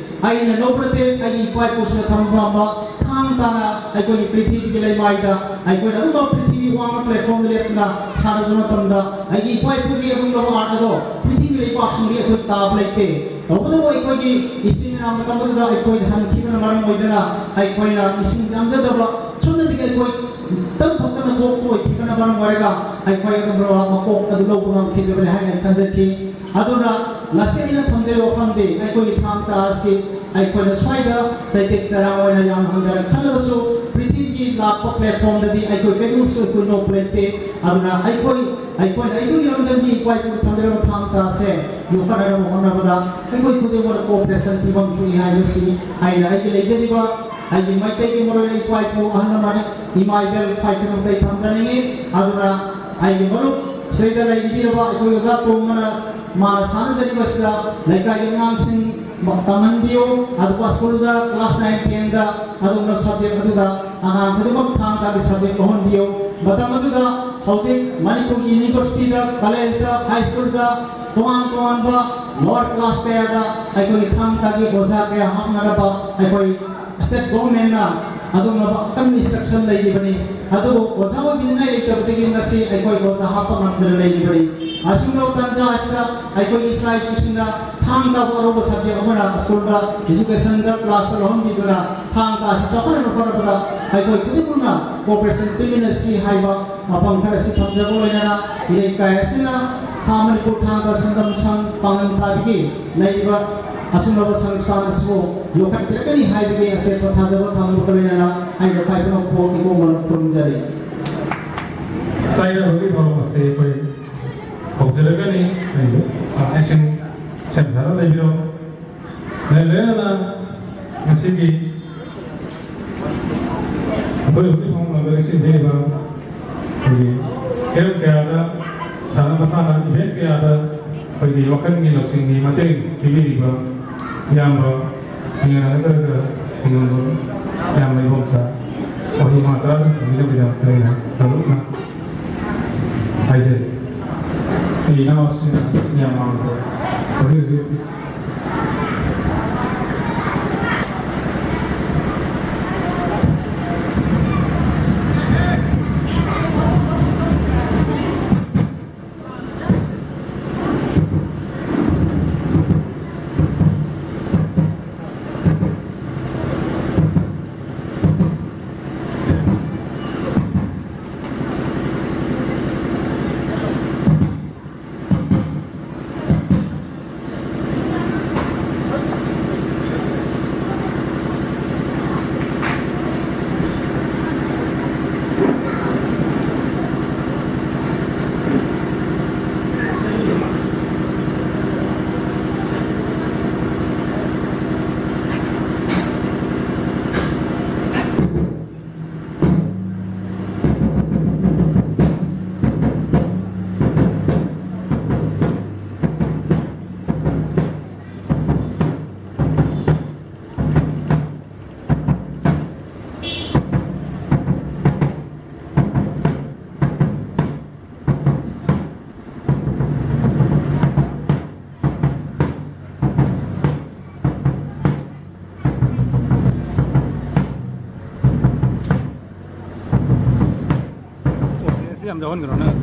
ꯑꯩꯅ ꯂꯧꯕ ꯅꯠꯇꯦ, ꯑꯩꯒꯤ ꯏꯄꯥ ꯏꯄꯨꯁꯤꯡꯅ ꯊꯝꯕ ꯊꯥꯡ ꯇꯥꯅ ꯑꯩꯈꯣꯏꯒꯤ ꯄ꯭ꯔꯤꯊꯤꯕꯤꯒꯤ ꯂꯩꯃꯥꯏꯗ ꯑꯩꯈꯣꯏꯅ ꯑꯗꯨꯝꯕ ꯄ꯭ꯔꯤꯊꯤꯕꯤ ꯋꯥꯡꯃ ꯄ꯭ꯂꯦꯠꯐꯣꯔꯝꯗ ꯂꯦꯞꯇꯨꯅ ꯁꯥꯟꯅꯖꯕ ꯃꯇꯝꯗ ꯑꯩꯒꯤ ꯏꯄꯥ ꯏꯄꯨꯒꯤ ꯑꯗꯨꯒꯨꯝꯂꯕ ꯑꯥꯔꯠ ꯑꯗꯣ ꯄ꯭ꯔꯤꯊꯤꯕꯤ ꯂꯩꯄꯥꯛꯁꯤꯡꯗꯤ ꯑꯩꯈꯣꯏ ꯇꯥꯕ ꯂꯩꯇꯦ꯫ ꯇꯧꯕꯇꯕꯨ ꯑꯩꯈꯣꯏꯒꯤ ꯏꯆꯤꯟ ꯏꯅꯥꯎ ꯃꯇꯝ ꯑꯗꯨꯗ ꯑꯩꯈꯣꯏꯗ ꯍꯟꯈꯤꯕꯅ ꯃꯔꯝ ꯑꯣꯏꯗꯅ ꯑꯩꯈꯣꯏꯅ ꯃꯤꯁꯤꯡ ꯌꯥꯝꯖꯗꯕ ꯁꯣꯝꯗꯗꯤ ꯑꯩꯈꯣꯏ ꯇꯔꯨꯛ ꯈꯛꯇꯅ ꯊꯣꯛꯄ ꯑꯣꯏꯈꯤꯕꯅ ꯃꯔꯝ ꯑꯣꯏꯔꯒ ꯑꯩꯈꯣꯏ ꯑꯗꯨꯒꯨꯝꯂꯕ ꯃꯀꯣꯛ ꯑꯗꯨ ꯂꯧꯕ ꯉꯝꯈꯤꯗꯕꯅꯤ ꯍꯥꯏꯅ ꯑꯩ ꯈꯟꯖꯈꯤ꯫ ꯑꯗꯨꯅ ꯉꯁꯤ ꯑꯩꯅ ꯊꯝꯖꯔꯤꯕ ꯋꯥꯐꯝꯗꯤ ꯑꯩꯈꯣꯏꯒꯤ ꯊꯥꯡ ꯇꯥ ꯑꯁꯤ ꯑꯩꯈꯣꯏꯅ ꯁ꯭ꯋꯥꯏꯗ ꯆꯩꯇꯦꯛ ꯆꯔꯥꯡ ꯑꯣꯏꯅ ꯌꯥꯝ ꯍꯟꯊꯅ ꯈꯜꯂꯒꯁꯨ ꯄ꯭ꯔꯤꯊꯤꯕꯤꯒꯤ ꯂꯥꯛꯄ ꯄ꯭ꯂꯦꯠꯐꯣꯔꯝꯗꯗꯤ ꯑꯩꯈꯣꯏ ꯀꯩꯗꯧꯁꯨ ꯑꯩꯈꯣꯏ ꯅꯣꯞꯄ ꯂꯩꯇꯦ꯫ ꯑꯗꯨꯅ ꯑꯩꯈꯣꯏ ꯑꯩꯈꯣꯏꯅ ꯑꯩꯈꯣꯏꯒꯤ ꯂꯝꯗꯝꯒꯤ ꯏꯄꯥ ꯏꯄꯨꯅ ꯊꯝꯕꯤꯔꯕ ꯊꯥꯡ ꯇꯥ ꯑꯁꯦ ꯌꯣꯛꯈꯠꯅꯅꯕ ꯍꯣꯠꯅꯕꯗ ꯑꯩꯈꯣꯏ ꯈꯨꯗꯤꯡꯃꯛꯅ ꯀꯣꯑꯣꯄꯔꯦꯁꯟ ꯄꯤꯐꯝ ꯊꯣꯛꯏ ꯍꯥꯏꯕꯁꯤ ꯑꯩꯅ ꯑꯩꯒꯤ ꯂꯩꯖꯔꯤꯕ ꯑꯩꯒꯤ ꯃꯩꯇꯩꯒꯤ ꯃꯔꯨꯑꯣꯏꯅ ꯏꯄꯥ ꯏꯄꯨ ꯑꯍꯜ ꯂꯃꯟ ꯏꯃꯥ ꯏꯕꯦꯜ ꯈ꯭ꯋꯥꯏ ꯈꯨꯗꯤꯡꯃꯛꯇ ꯑꯩ ꯊꯝꯖꯅꯤꯡꯏ꯫ ꯑꯗꯨꯅ ꯑꯩꯒꯤ ꯃꯔꯨꯞ ꯁꯤꯗ ꯂꯩꯕꯤꯔꯕ ꯑꯩꯈꯣꯏ ꯑꯣꯖꯥ ꯇꯣꯝꯕꯅ ꯃꯥꯅ ꯁꯥꯟꯅꯖꯔꯤꯕꯁꯤꯗ ꯂꯩꯀꯥꯏꯒꯤ ꯑꯉꯥꯡꯁꯤꯡ ꯇꯝꯍꯟꯕꯤꯌꯨ꯫ ꯑꯗꯨꯒ ꯁ꯭ꯀꯨꯜꯗ ꯀ꯭ꯂꯥꯁ ꯅꯥꯏꯟ ꯇꯦꯟꯗ ꯑꯗꯨꯒꯨꯝꯂꯕ ꯁꯕꯖꯦꯛ ꯑꯗꯨꯗ ꯑꯉꯥꯡ ꯈꯨꯗꯤꯡꯃꯛ ꯊꯥꯡ ꯇꯥꯒꯤ ꯁꯕꯖꯦꯛ ꯂꯧꯍꯟꯕꯤꯌꯨ꯫ ꯃꯇꯝ ꯑꯗꯨꯗ ꯍꯧꯖꯤꯛ ꯃꯅꯤꯄꯨꯔꯒꯤ ꯌꯨꯅꯤꯚꯔꯁꯤꯇꯤꯗ, ꯀꯣꯂꯦꯖꯇ, ꯍꯥꯏ ꯁ꯭ꯀꯨꯜꯗ, ꯇꯣꯉꯥꯟ ꯇꯣꯉꯥꯟꯕ ꯂꯣꯋꯔ ꯀ꯭ꯂꯥꯁ ꯀꯌꯥꯗ ꯑꯩꯈꯣꯏꯒꯤ ꯊꯥꯡ ꯇꯥꯒꯤ ꯑꯣꯖꯥ ꯀꯌꯥ ꯍꯥꯞꯅꯅꯕ ꯑꯩꯈꯣꯏ ꯁ꯭ꯇꯦꯠ ꯒꯣꯚꯔꯟꯃꯦꯟꯠꯅ ꯑꯗꯨꯒꯨꯝꯂꯕ ꯑꯀꯟꯕ ꯏꯟꯁꯇ꯭ꯔꯛꯁꯟ ꯂꯩꯔꯤꯕꯅꯤ꯫ ꯑꯗꯨꯕꯨ ꯑꯣꯖꯥ ꯑꯣꯏꯕꯤꯅꯤꯡꯉꯥꯏ ꯂꯩꯇꯕꯗꯒꯤ ꯉꯁꯤ ꯑꯩꯈꯣꯏ ꯑꯣꯖꯥ ꯍꯥꯞꯄ ꯉꯝꯗꯅ ꯂꯩꯔꯤꯕꯅꯤ꯫ ꯑꯁꯤꯒꯨꯝꯂꯕ ꯇꯥꯟꯖꯥ ꯑꯁꯤꯗ ꯑꯩꯈꯣꯏꯒꯤ ꯏꯆꯥ ꯏꯁꯨꯁꯤꯡꯅ ꯊꯥꯡ ꯇꯥꯕꯨ ꯑꯔꯧꯕ ꯁꯕꯖꯦꯛ ꯑꯃꯅ ꯁ꯭ꯀꯨꯜꯗ, ꯏꯖꯨꯀꯦꯁꯟꯗ ꯀ꯭ꯂꯥꯁꯇ ꯂꯧꯍꯟꯕꯤꯗꯨꯅ ꯊꯥꯡ ꯇꯥ ꯑꯁꯤ ꯆꯥꯎꯈꯠꯅꯕ ꯍꯣꯠꯅꯕꯗ ꯑꯩꯈꯣꯏ ꯈꯨꯗꯤꯡꯃꯛꯅ ꯀꯣꯑꯣꯄꯔꯦꯁꯟ ꯄꯤꯃꯤꯟꯅꯁꯤ ꯍꯥꯏꯕ ꯋꯥꯐꯝ ꯈꯔ ꯑꯁꯤ ꯊꯝꯖꯕ ꯂꯣꯏꯅꯅ ꯏꯔꯩꯀꯥꯏ ꯑꯁꯤꯅ ꯈꯥ ꯃꯅꯤꯄꯨꯔ ꯊꯥꯡ ꯇꯥ ꯁꯪꯒꯝ ꯁꯪ ꯄꯥꯡꯒꯟ ꯊꯥꯕꯤꯒꯤ ꯂꯩꯔꯤꯕ ꯑꯁꯨꯝꯂꯕ ꯁꯪꯁꯊꯥꯟ ꯑꯁꯤꯕꯨ ꯌꯣꯛꯈꯠꯄꯤꯔꯛꯀꯅꯤ ꯍꯥꯏꯕꯒꯤ ꯑꯆꯦꯠꯄ ꯊꯥꯖꯕ ꯊꯝꯕꯒ ꯂꯣꯏꯅꯅ ꯑꯩꯅ ꯈ꯭ꯋꯥꯏ ꯄꯨꯝꯅꯃꯛꯄꯨ ꯏꯀꯣꯛ ꯃꯅꯨꯡ ꯈꯨꯔꯨꯝꯖꯔꯤ꯫ ꯆꯥꯏꯅꯕꯒꯤ ꯊꯧꯔꯝ ꯑꯁꯤ ꯑꯩꯈꯣꯏ ꯍꯧꯖꯔꯒꯅꯤ꯫ ꯑꯩ, ꯑ, ꯑꯦꯛꯁꯟ ꯁꯦꯝ ꯁꯥꯔ ꯂꯩꯕꯤꯔꯣ꯫ ꯂꯩ ꯂꯣꯏꯅꯅ ꯉꯁꯤꯒꯤ ꯑꯩꯈꯣꯏ ꯍꯧꯖꯤꯛ ꯐꯥꯎꯕ ꯂꯥꯛꯆꯔꯤꯕ ꯑꯩꯈꯣꯏꯒꯤ ꯀꯦꯔꯝ ꯀꯌꯥꯗ, ꯁꯥꯟꯅ ꯃꯁꯥꯟꯅ ꯏꯚꯦꯟꯠ ꯀꯌꯥꯗ ꯑꯩꯈꯣꯏꯒꯤ ꯋꯥꯈꯜꯒꯤ ꯂꯧꯁꯤꯡꯒꯤ ꯃꯇꯦꯡ ꯄꯤꯕꯤꯔꯤꯕ ꯏꯌꯥꯝꯕ ꯃꯤꯉꯥ ꯅꯠꯇ꯭ꯔꯒ ꯏꯌꯥꯝꯕ ꯏꯌꯥꯝꯕ ꯏꯕꯣꯝꯆꯥ ꯋꯥꯍꯩ ꯃꯉꯥ ꯇꯔꯥ ꯊꯝꯕꯤꯅꯕꯒꯤꯗꯃꯛꯇ ꯑꯩꯅ ꯇꯔꯨꯛꯅ ꯍꯥꯏꯖꯔꯤ꯫ ꯑꯩ ꯏꯅꯥꯎꯁꯤꯡꯅ ꯃꯤꯌꯥꯝ ꯃꯥꯡꯗ ꯍꯧꯖꯤꯛ ꯍꯧꯖꯤꯛ ꯑꯣꯗꯤꯌꯦꯟꯁꯇꯤ ꯌꯥꯝ ꯌꯥꯎꯍꯟꯒꯅꯣ ꯅꯪ꯫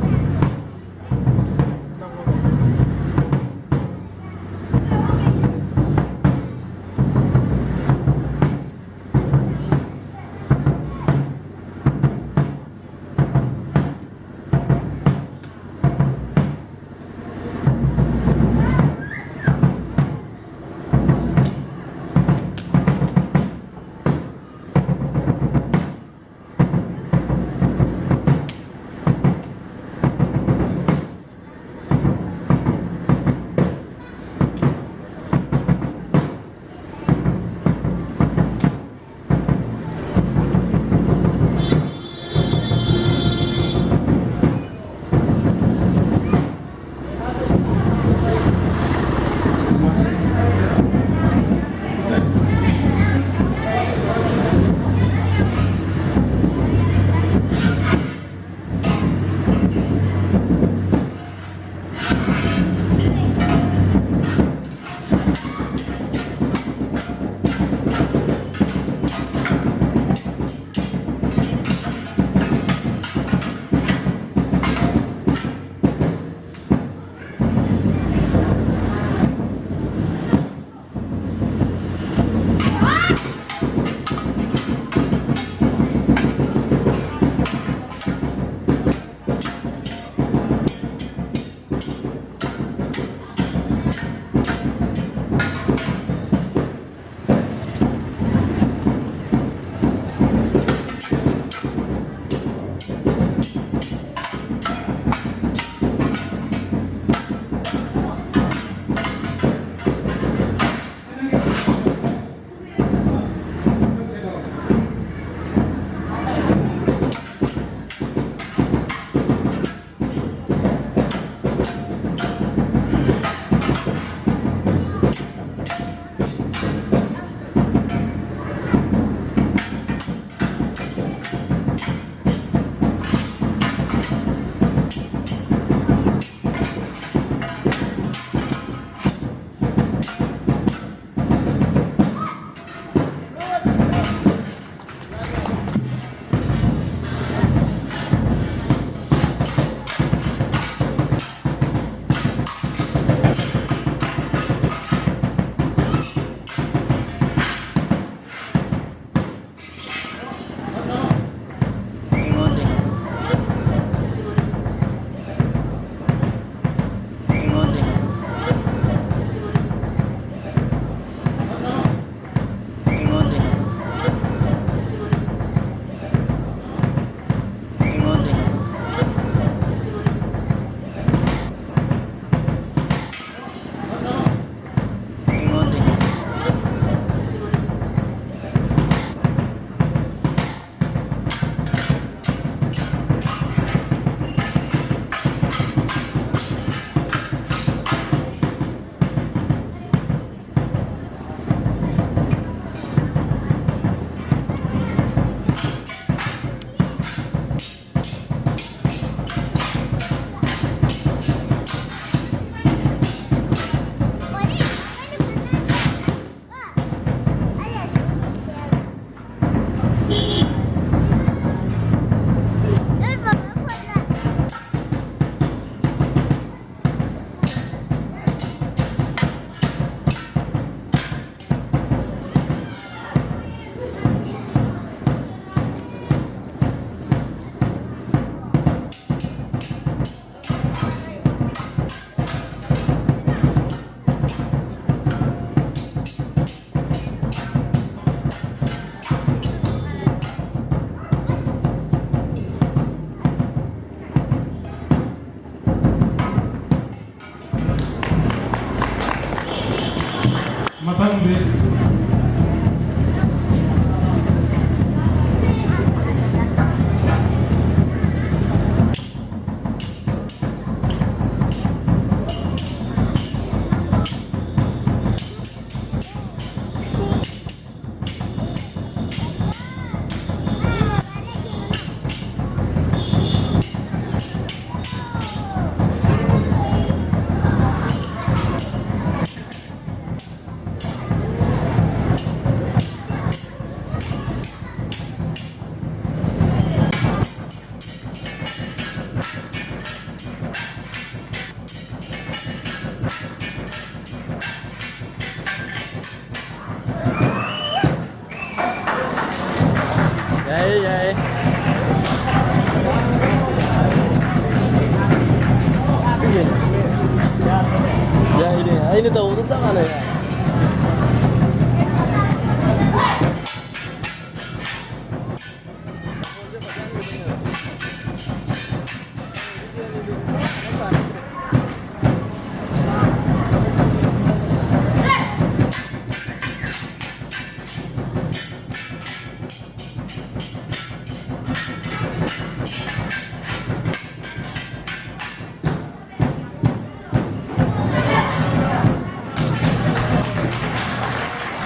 ꯑꯩꯅ ꯇꯧꯕꯗꯣ ꯆꯞ ꯃꯥꯟꯅꯩ꯫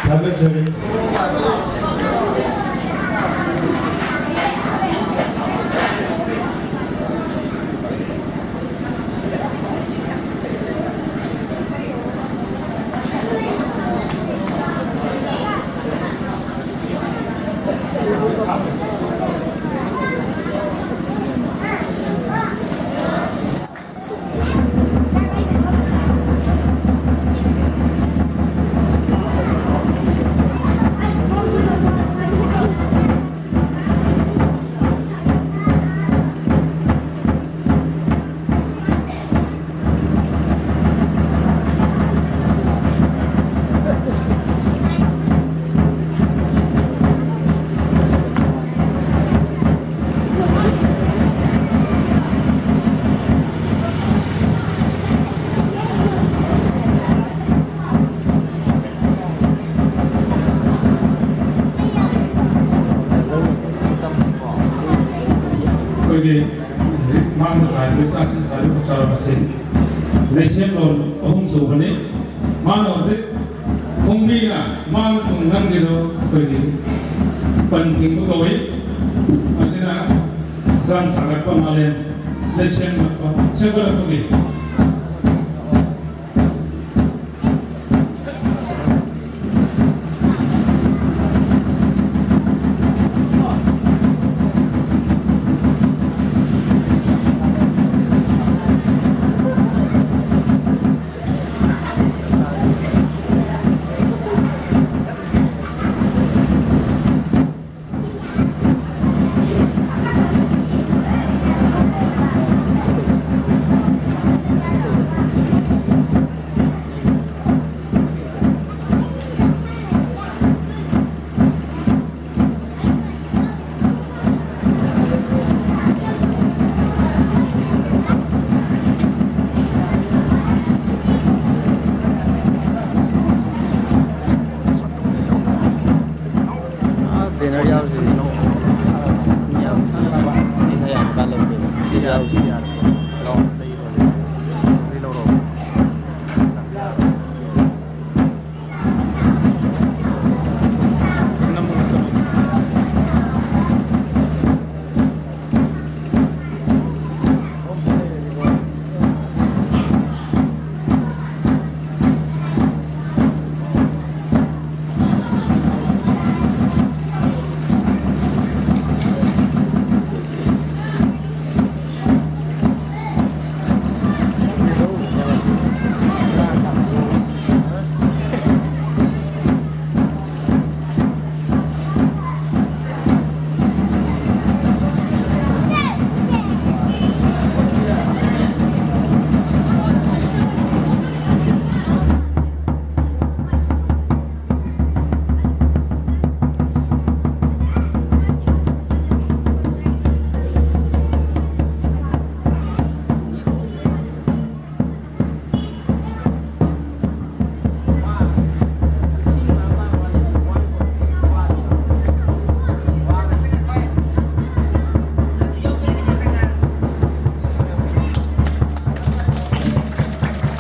ꯊꯥꯒꯠꯆꯔꯤ꯫ ꯑꯩꯈꯣꯏꯒꯤ ꯍꯧꯖꯤꯛ ꯃꯥꯡꯗ ꯁꯥꯔꯤꯕ ꯆꯥꯛꯁꯤꯡ ꯁꯥꯔꯤꯕ ꯆꯥꯔꯣꯟ ꯑꯁꯤ ꯂꯩꯁꯦꯝꯂꯣꯟ ꯑꯍꯨꯝ ꯁꯨꯕꯅꯤ꯫ ꯃꯥꯅ ꯍꯧꯖꯤꯛ ꯈꯣꯡꯕꯤꯅ ꯃꯥꯡ ꯅꯪꯒꯤꯗꯣ ꯑꯩꯈꯣꯏꯒꯤ ꯄꯟ ꯊꯤꯡꯕ ꯀꯧꯏ꯫ ꯃꯁꯤꯅ ꯍꯛꯆꯥꯡ ꯁꯥꯒꯠꯄ, ꯃꯥꯂꯦꯝ ꯂꯩꯁꯦꯝꯂꯛꯄ, ꯁꯦꯝꯒꯠꯂꯛꯄꯒꯤ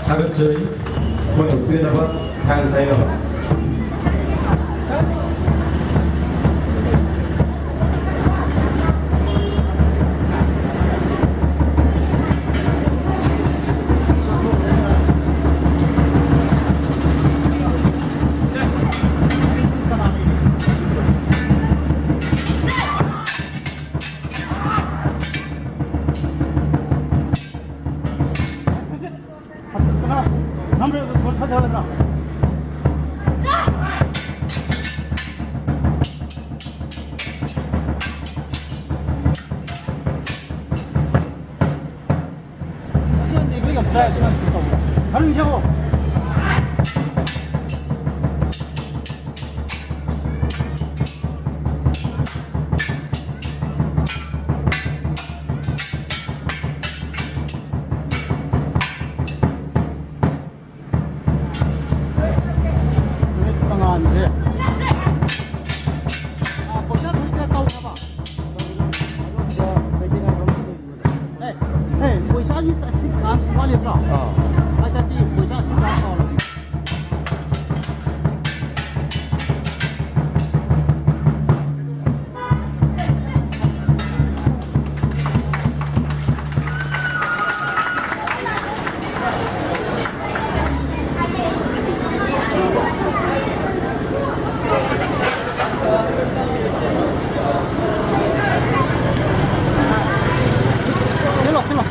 ꯊꯥꯒꯠꯆꯔꯤ꯫ ꯑꯩꯈꯣꯏꯅ ꯎꯠꯄꯤꯅꯕ꯫ Thanks ꯍꯥꯏꯅꯕ꯫ ꯅꯨꯃꯤꯠ ꯃꯉꯥꯅꯤꯁꯦ꯫ ꯑꯥ, ꯄꯣꯏꯁꯥ ꯊꯣꯏ ꯀꯌꯥ ꯇꯧꯈ꯭ꯔꯕ? ꯑꯦ, ꯑꯦ, ꯄꯣꯏꯁꯥꯒꯤ ꯆꯥꯁꯇꯤ ꯀꯥꯟꯁ ꯋꯥꯠꯂꯤꯕ꯭ꯔꯣ? ꯑꯥ꯫ ꯍꯥꯏ ꯇꯥꯔꯗꯤ ꯄꯣꯏꯁꯥ ꯑꯁꯤ ꯀꯥꯟꯁ ꯇꯧꯔꯁꯤ꯫ ꯊꯤꯜꯂꯣ, ꯊꯤꯜꯂꯣ꯫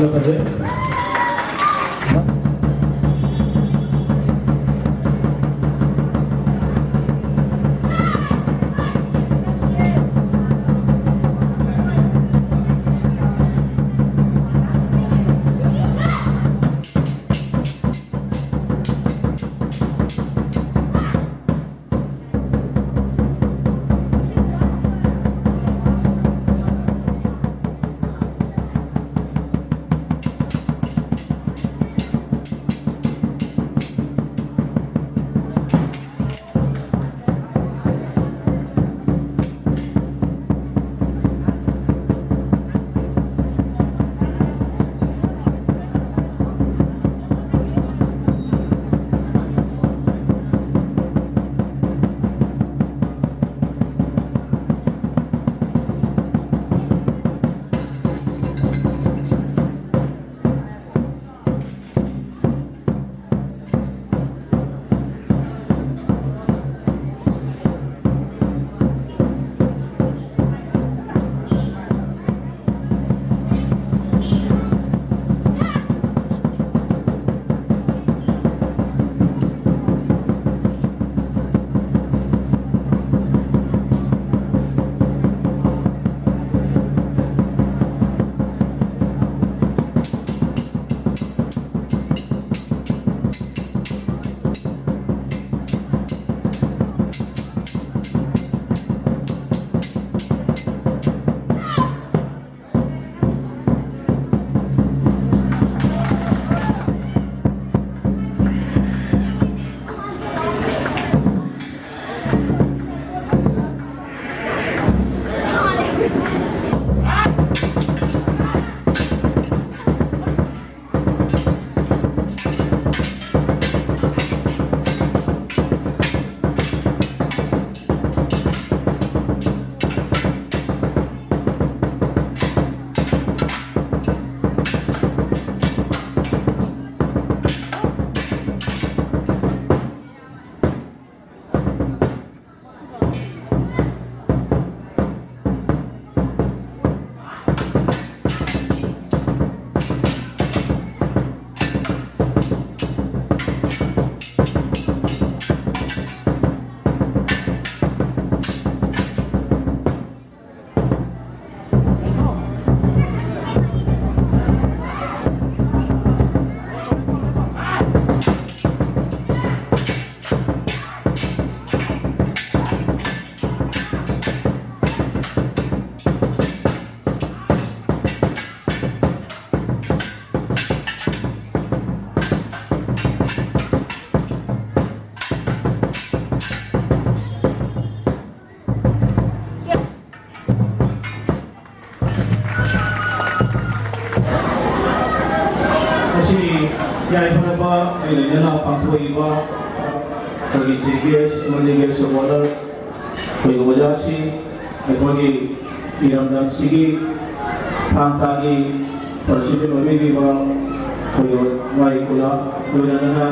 ꯐꯖꯩ꯫ ꯄꯥꯡꯊꯣꯛꯏꯕ ꯑꯩꯈꯣꯏꯒꯤ ꯆꯤꯐ ꯒꯦꯁ ꯑꯃꯗꯤ ꯒꯦꯁ ꯑꯣꯐ ꯑꯣꯅꯔ, ꯑꯩꯈꯣꯏꯒꯤ ꯑꯣꯖꯥꯁꯤꯡ, ꯑꯩꯈꯣꯏꯒꯤ ꯏꯔꯝꯗꯝꯁꯤꯒꯤ ꯊꯥꯡ ꯇꯥꯒꯤ ꯄ꯭ꯔꯁꯤꯗꯦꯟ ꯑꯣꯏꯕꯤꯔꯤꯕ ꯑꯩꯈꯣꯏꯒꯤ ꯃꯥꯏ ꯀꯨꯂꯥ, ꯂꯣꯏꯅꯅ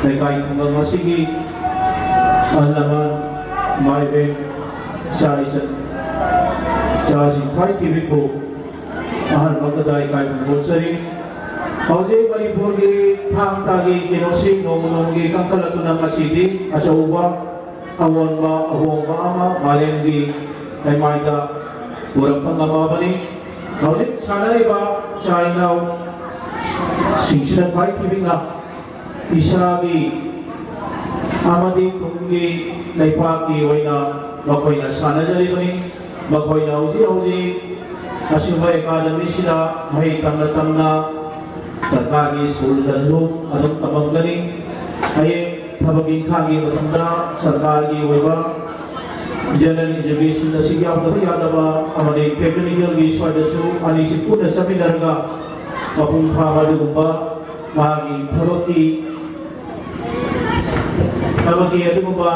ꯂꯩꯀꯥꯏ ꯈꯨꯡꯒꯪ ꯑꯁꯤꯒꯤ ꯑꯍꯜ ꯂꯃꯟ, ꯏꯃꯥ ꯏꯕꯦꯟ, ꯏꯆꯥ ꯏꯆꯟ, ꯏꯆꯥꯁꯤꯡ ꯈ꯭ꯋꯥꯏ ꯊꯤꯕꯤꯛꯄꯨ ꯑꯍꯥꯟꯕ ꯀꯗꯥꯏ ꯀꯥꯏꯗꯅ ꯍꯣꯠꯆꯔꯤ꯫ ꯍꯧꯖꯤꯛ ꯃꯅꯤꯄꯨꯔꯒꯤ ꯊꯥꯡ ꯇꯥꯒꯤ ꯀꯩꯅꯣꯁꯤ ꯅꯣꯡꯃ ꯅꯣꯡꯃꯒꯤ ꯀꯟꯈꯠꯂꯛꯇꯨꯅ ꯉꯁꯤꯗꯤ ꯑꯆꯧꯕ ꯑꯑꯣꯟꯕ ꯑꯍꯣꯡꯕ ꯑꯃ ꯃꯥꯂꯦꯝꯒꯤ ꯂꯩꯃꯥꯏꯗ ꯄꯨꯔꯛꯄ ꯉꯝꯃꯕꯅꯤ꯫ ꯍꯧꯖꯤꯛ ꯁꯥꯟꯅꯔꯤꯕ ꯏꯆꯥ ꯏꯅꯥꯎꯁꯤꯡꯁꯤꯅ ꯈ꯭ꯋꯥꯏ ꯊꯤꯕꯤꯛꯅ ꯏꯁꯥꯒꯤ ꯑꯃꯗꯤ ꯇꯨꯡꯒꯤ ꯂꯩꯄꯥꯛꯀꯤ ꯑꯣꯏꯅ ꯃꯈꯣꯏꯅ ꯁꯥꯟꯅꯖꯔꯤꯕꯅꯤ꯫ ꯃꯈꯣꯏꯅ ꯍꯧꯖꯤꯛ ꯍꯧꯖꯤꯛ ꯑꯁꯤꯒꯨꯝꯕ ꯑꯦꯀꯥꯗꯃꯤꯁꯤꯗ ꯃꯍꯩ ꯇꯝꯅ ꯇꯝꯅ ꯁꯔꯀꯥꯔꯒꯤ ꯁ꯭ꯀꯨꯜꯗꯁꯨ ꯑꯗꯨꯝ ꯇꯝꯃꯝꯒꯅꯤ꯫ ꯍꯌꯦꯡ ꯊꯕꯛ ꯏꯪꯈꯥꯡꯒꯤ ꯃꯇꯝꯗ ꯁꯔꯀꯥꯔꯒꯤ ꯑꯣꯏꯕ ꯖꯦꯅꯔꯦꯜ ꯏꯖꯨꯀꯦꯁꯟ ꯑꯁꯤ ꯌꯥꯎꯗꯕ ꯌꯥꯗꯕ ꯑꯃꯗꯤ ꯇꯦꯛꯅꯤꯀꯦꯜꯒꯤ ꯁ꯭ꯋꯥꯏꯗꯁꯨ ꯑꯅꯤꯁꯤ ꯄꯨꯟꯅ ꯆꯠꯃꯤꯟꯅꯔꯒ ꯃꯄꯨꯡ ꯐꯥꯕ ꯑꯗꯨꯒꯨꯝꯕ ꯃꯥꯒꯤ ꯊꯕꯛꯀꯤ ꯊꯕꯛꯀꯤ ꯑꯗꯨꯒꯨꯝꯕ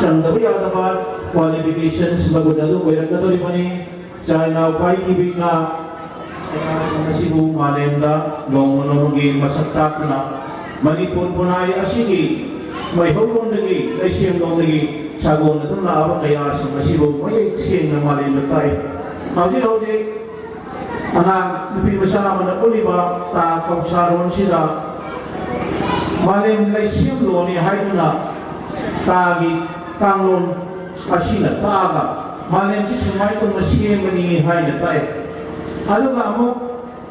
ꯆꯪꯗꯕ ꯌꯥꯗꯕ ꯀ꯭ꯋꯥꯂꯤꯐꯤꯀꯦꯁꯟꯁ ꯃꯒꯨꯟ ꯑꯗꯨ ꯑꯣꯏꯔꯛꯀꯗꯧꯔꯤꯕꯅꯤ꯫ ꯆꯥꯏꯅꯥ ꯎꯄꯥꯏ ꯊꯤꯕꯤꯅ ꯀꯌꯥꯁꯤꯡ ꯑꯁꯤꯕꯨ ꯃꯥꯂꯦꯝꯗ ꯅꯣꯡꯃ ꯅꯣꯡꯃꯒꯤ ꯃꯁꯛ ꯇꯥꯛꯇꯨꯅ ꯃꯅꯤꯄꯨꯔ ꯈꯨꯟꯅꯥꯏ ꯑꯁꯤꯒꯤ ꯃꯩꯍꯧꯔꯣꯟꯗꯒꯤ ꯂꯩꯁꯦꯝꯂꯣꯟꯗꯒꯤ ꯁꯥꯒꯣꯟꯅꯗꯨꯅ ꯂꯥꯛꯂꯕ ꯀꯌꯥꯁꯤꯡ ꯑꯁꯤꯕꯨ ꯃꯌꯦꯛ ꯁꯦꯡꯅ ꯃꯥꯂꯦꯝꯗ ꯇꯥꯛꯏ꯫ ꯍꯧꯖꯤꯛ ꯍꯧꯖꯤꯛ ꯑꯉꯥꯡ ꯅꯨꯄꯤ ꯃꯆꯥ ꯑꯃꯅ ꯎꯠꯂꯤꯕ ꯇꯥ ꯀꯧꯁꯥꯔꯣꯟꯁꯤꯗ ꯃꯥꯂꯦꯝ ꯂꯩꯁꯦꯝꯂꯣꯟꯅꯤ ꯍꯥꯏꯗꯨꯅ ꯇꯥꯒꯤ ꯀꯥꯡꯂꯣꯟ ꯑꯁꯤꯅ ꯇꯥꯛꯑꯒ ꯃꯥꯂꯦꯝꯁꯤ ꯁꯨꯃꯥꯏꯅ ꯇꯧꯅ ꯁꯦꯝꯕꯅꯤ ꯍꯥꯏꯅ ꯇꯥꯛꯑꯦ꯫ ꯑꯗꯨꯒ ꯑꯃꯨꯛ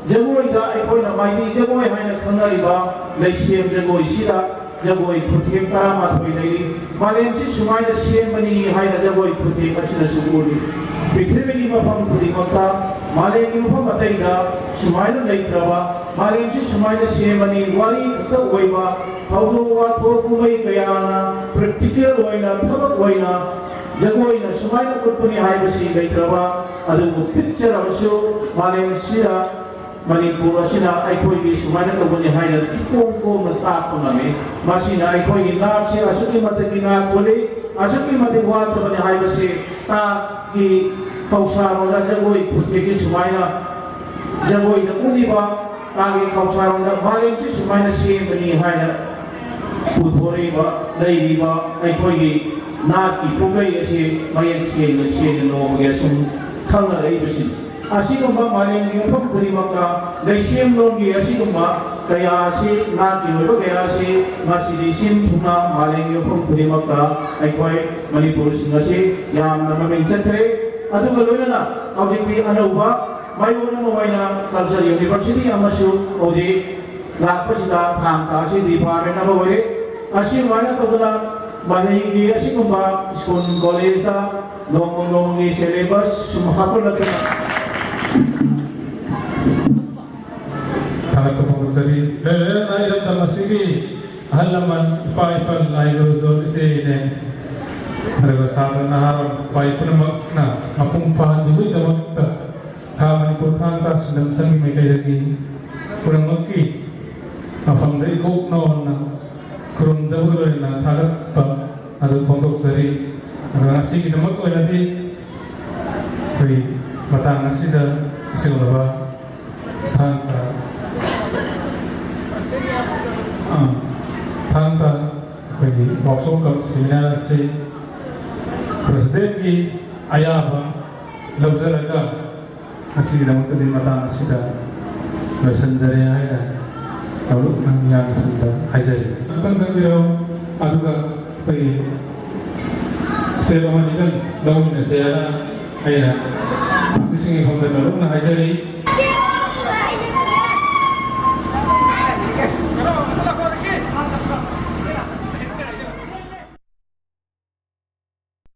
ꯖꯒꯣꯏꯗ ꯑꯩꯈꯣꯏꯅ ꯃꯥꯏꯕꯤ ꯖꯒꯣꯏ ꯍꯥꯏꯅ ꯈꯪꯅꯔꯤꯕ ꯂꯩꯁꯦꯝ ꯖꯒꯣꯏꯁꯤꯗ ꯖꯒꯣꯏ ꯈꯨꯊꯦꯛ ꯇꯔꯥꯃꯥꯊꯣꯏ ꯂꯩꯔꯤ꯫ ꯃꯥꯂꯦꯝꯁꯤ ꯁꯨꯃꯥꯏꯅ ꯁꯦꯝꯕꯅꯤ ꯍꯥꯏꯅ ꯖꯒꯣꯏ ꯈꯨꯊꯦꯛ ꯑꯁꯤꯅꯁꯨ ꯎꯠꯂꯤ꯫ ꯄ꯭ꯔꯤꯊꯤꯕꯤꯒꯤ ꯃꯐꯝ ꯈꯨꯗꯤꯡꯃꯛꯇ, ꯃꯥꯂꯦꯝꯒꯤ ꯃꯐꯝ ꯑꯇꯩꯗ ꯁꯨꯃꯥꯏꯅ ꯂꯩꯇ꯭ꯔꯕ, ꯃꯥꯂꯦꯝꯁꯤ ꯁꯨꯃꯥꯏꯅ ꯁꯦꯝꯕꯅꯤ ꯋꯥꯔꯤ ꯈꯛꯇ ꯑꯣꯏꯕ ꯊꯧꯗꯣꯛ ꯋꯥꯊꯣꯛ ꯀꯨꯝꯍꯩ ꯀꯌꯥꯅ ꯄ꯭ꯔꯦꯛꯇꯤꯀꯦꯜ ꯑꯣꯏꯅ, ꯊꯕꯛ ꯑꯣꯏꯅ ꯖꯒꯣꯏꯅ ꯁꯨꯃꯥꯏꯅ ꯎꯠꯄꯅꯤ ꯍꯥꯏꯕꯁꯤ ꯂꯩꯇ꯭ꯔꯕ, ꯑꯗꯨꯕꯨ ꯄꯤꯛꯆꯔꯕꯁꯨ ꯃꯥꯂꯦꯝꯁꯤꯗ ꯃꯅꯤꯄꯨꯔ ꯑꯁꯤꯅ ꯑꯩꯈꯣꯏꯒꯤ ꯁꯨꯃꯥꯏꯅ ꯇꯧꯕꯅꯤ ꯍꯥꯏꯅ ꯏꯀꯣꯝ ꯀꯣꯝꯅ ꯇꯥꯛꯄ ꯉꯝꯃꯤ꯫ ꯃꯁꯤꯅ ꯑꯩꯈꯣꯏꯒꯤ ꯅꯥꯠꯁꯤ ꯑꯁꯨꯛꯀꯤ ꯃꯇꯤꯛ ꯏꯅꯥꯛ ꯈꯨꯜꯂꯤ, ꯑꯁꯨꯛꯀꯤ ꯃꯇꯤꯛ ꯋꯥꯠꯇꯕꯅꯤ ꯍꯥꯏꯕꯁꯤ ꯇꯥꯒꯤ ꯈꯧꯁꯥꯔꯣꯜꯗ ꯖꯒꯣꯏ ꯈꯨꯠꯊꯦꯛꯀꯤ ꯁꯨꯃꯥꯏꯅ ꯖꯒꯣꯏꯗ ꯎꯠꯂꯤꯕ ꯇꯥꯒꯤ ꯈꯧꯁꯥꯔꯣꯜꯗ ꯃꯥꯂꯦꯝꯁꯤ ꯁꯨꯃꯥꯏꯅ ꯁꯦꯝꯕꯅꯤ ꯍꯥꯏꯅ ꯄꯨꯊꯣꯔꯛꯏꯕ, ꯂꯩꯔꯤꯕ ꯑꯩꯈꯣꯏꯒꯤ ꯅꯥꯠꯀꯤ ꯄꯨꯡꯀꯩ ꯑꯁꯤ ꯃꯌꯦꯛ ꯁꯦꯡꯅ ꯁꯦꯡꯅ ꯅꯣꯡꯃꯒꯤ ꯑꯁꯨꯝ ꯈꯪꯅꯔꯛꯏꯕꯁꯤꯅꯤ꯫ ꯑꯁꯤꯒꯨꯝꯕ ꯃꯥꯂꯦꯝꯒꯤ ꯃꯐꯝ ꯈꯨꯗꯤꯡꯃꯛꯇ ꯂꯩꯁꯦꯝꯂꯣꯟꯒꯤ ꯑꯁꯤꯒꯨꯝꯕ ꯀꯌꯥ ꯑꯁꯤ, ꯅꯥꯠꯀꯤ ꯑꯣꯏꯕ ꯀꯌꯥ ꯑꯁꯤ ꯉꯁꯤꯗꯤ ꯁꯤꯟ ꯊꯨꯡꯅ ꯃꯥꯂꯦꯝꯒꯤ ꯃꯐꯝ ꯈꯨꯗꯤꯡꯃꯛꯇ ꯑꯩꯈꯣꯏ ꯃꯅꯤꯄꯨꯔꯁꯤꯡ ꯑꯁꯤ ꯌꯥꯝꯅ ꯃꯃꯤꯡ ꯆꯠꯈ꯭ꯔꯦ꯫ ꯑꯗꯨꯒ ꯂꯣꯏꯅꯅ ꯍꯧꯖꯤꯛꯇꯤ ꯑꯅꯧꯕ ꯃꯥꯏꯑꯣꯟ ꯑꯃ ꯑꯣꯏꯅ Culture University ꯑꯃꯁꯨ ꯍꯧꯖꯤꯛ ꯂꯥꯛꯄꯁꯤꯗ ꯊꯥꯡ ꯇꯥ ꯑꯁꯤ department ꯑꯃ ꯑꯣꯏꯔꯦ꯫ ꯑꯁꯨꯃꯥꯏꯅ ꯇꯧꯗꯅ ꯃꯍꯩꯒꯤ ꯑꯁꯤꯒꯨꯝꯕ school collegeꯇ ꯅꯣꯡꯃ ꯅꯣꯡꯃꯒꯤ syllabus ꯁꯨꯝ ꯍꯥꯞꯀꯠꯂꯛꯇꯨꯅ ꯊꯥꯒꯠꯄ ꯐꯣꯡꯗꯣꯛꯆꯔꯤ꯫ ꯂꯣꯏꯅ ꯂꯣꯏꯅꯅ ꯏꯔꯝꯗꯝ ꯑꯁꯤꯒꯤ ꯑꯍꯜ ꯂꯃꯟ, ꯏꯄꯥ ꯏꯄꯟ, ꯂꯥꯏ ꯒꯨꯔꯨꯖꯣ, ꯏꯆꯦ ꯏꯅꯦ, ꯑꯗꯨꯒ ꯁꯥꯇ꯭ꯔ ꯅꯍꯥꯔꯣꯜ, ꯏꯄꯥ ꯄꯨꯝꯅꯃꯛꯅ ꯃꯄꯨꯡ ꯐꯥꯍꯟꯕꯤꯕꯒꯤꯗꯃꯛꯇ ꯈꯥ ꯃꯅꯤꯄꯨꯔ ꯊꯥꯡ ꯇꯥ ꯁꯤꯟꯗꯝ ꯁꯪꯒꯤ ꯃꯥꯏꯀꯩꯗꯒꯤ ꯄꯨꯝꯅꯃꯛꯀꯤ ꯃꯐꯝꯗ ꯏꯀꯣꯛ ꯅꯧꯅ ꯈꯨꯔꯨꯝꯖꯕꯒ ꯂꯣꯏꯅꯅ ꯊꯥꯒꯠꯄ ꯑꯗꯨ ꯐꯣꯡꯗꯣꯛꯆꯔꯤ꯫ ꯑꯗꯨꯒ ꯉꯁꯤꯒꯤꯗꯃꯛ ꯑꯣꯏꯅꯗꯤ ꯑꯩꯈꯣꯏ ꯃꯇꯥꯡ ꯑꯁꯤꯗ ꯑꯁꯤꯒꯨꯝꯂꯕ ꯊꯥꯡ ꯇꯥ, ꯑꯥ, ꯊꯥꯡ ꯇꯥ ꯑꯩꯈꯣꯏꯒꯤ workshop cum seminar ꯑꯁꯤ presidentꯀꯤ ꯑꯌꯥꯕ ꯂꯧꯖꯔꯒ ꯉꯁꯤꯒꯤꯗꯃꯛꯇꯗꯤ ꯃꯇꯥꯡ ꯑꯁꯤꯗ ꯂꯣꯏꯁꯤꯟꯖꯔꯦ ꯍꯥꯏꯅ ꯂꯧꯔꯛꯅ ꯃꯤꯌꯥꯝꯒꯤ ꯃꯐꯝꯗ ꯍꯥꯏꯖꯔꯤ꯫ ꯑꯃꯨꯛꯇꯪ ꯆꯪꯕꯤꯔꯛꯎ, ꯑꯗꯨꯒ ꯑꯩꯈꯣꯏꯒꯤ step ꯑꯃ ꯑꯅꯤꯗꯪ ꯂꯧꯃꯤꯟꯅꯁꯦ ꯍꯥꯏꯅ ꯑꯩꯅ participantꯁꯤꯡꯒꯤ ꯃꯐꯝꯗ ꯂꯧꯔꯛꯅ ꯍꯥꯏꯖꯔꯤ꯫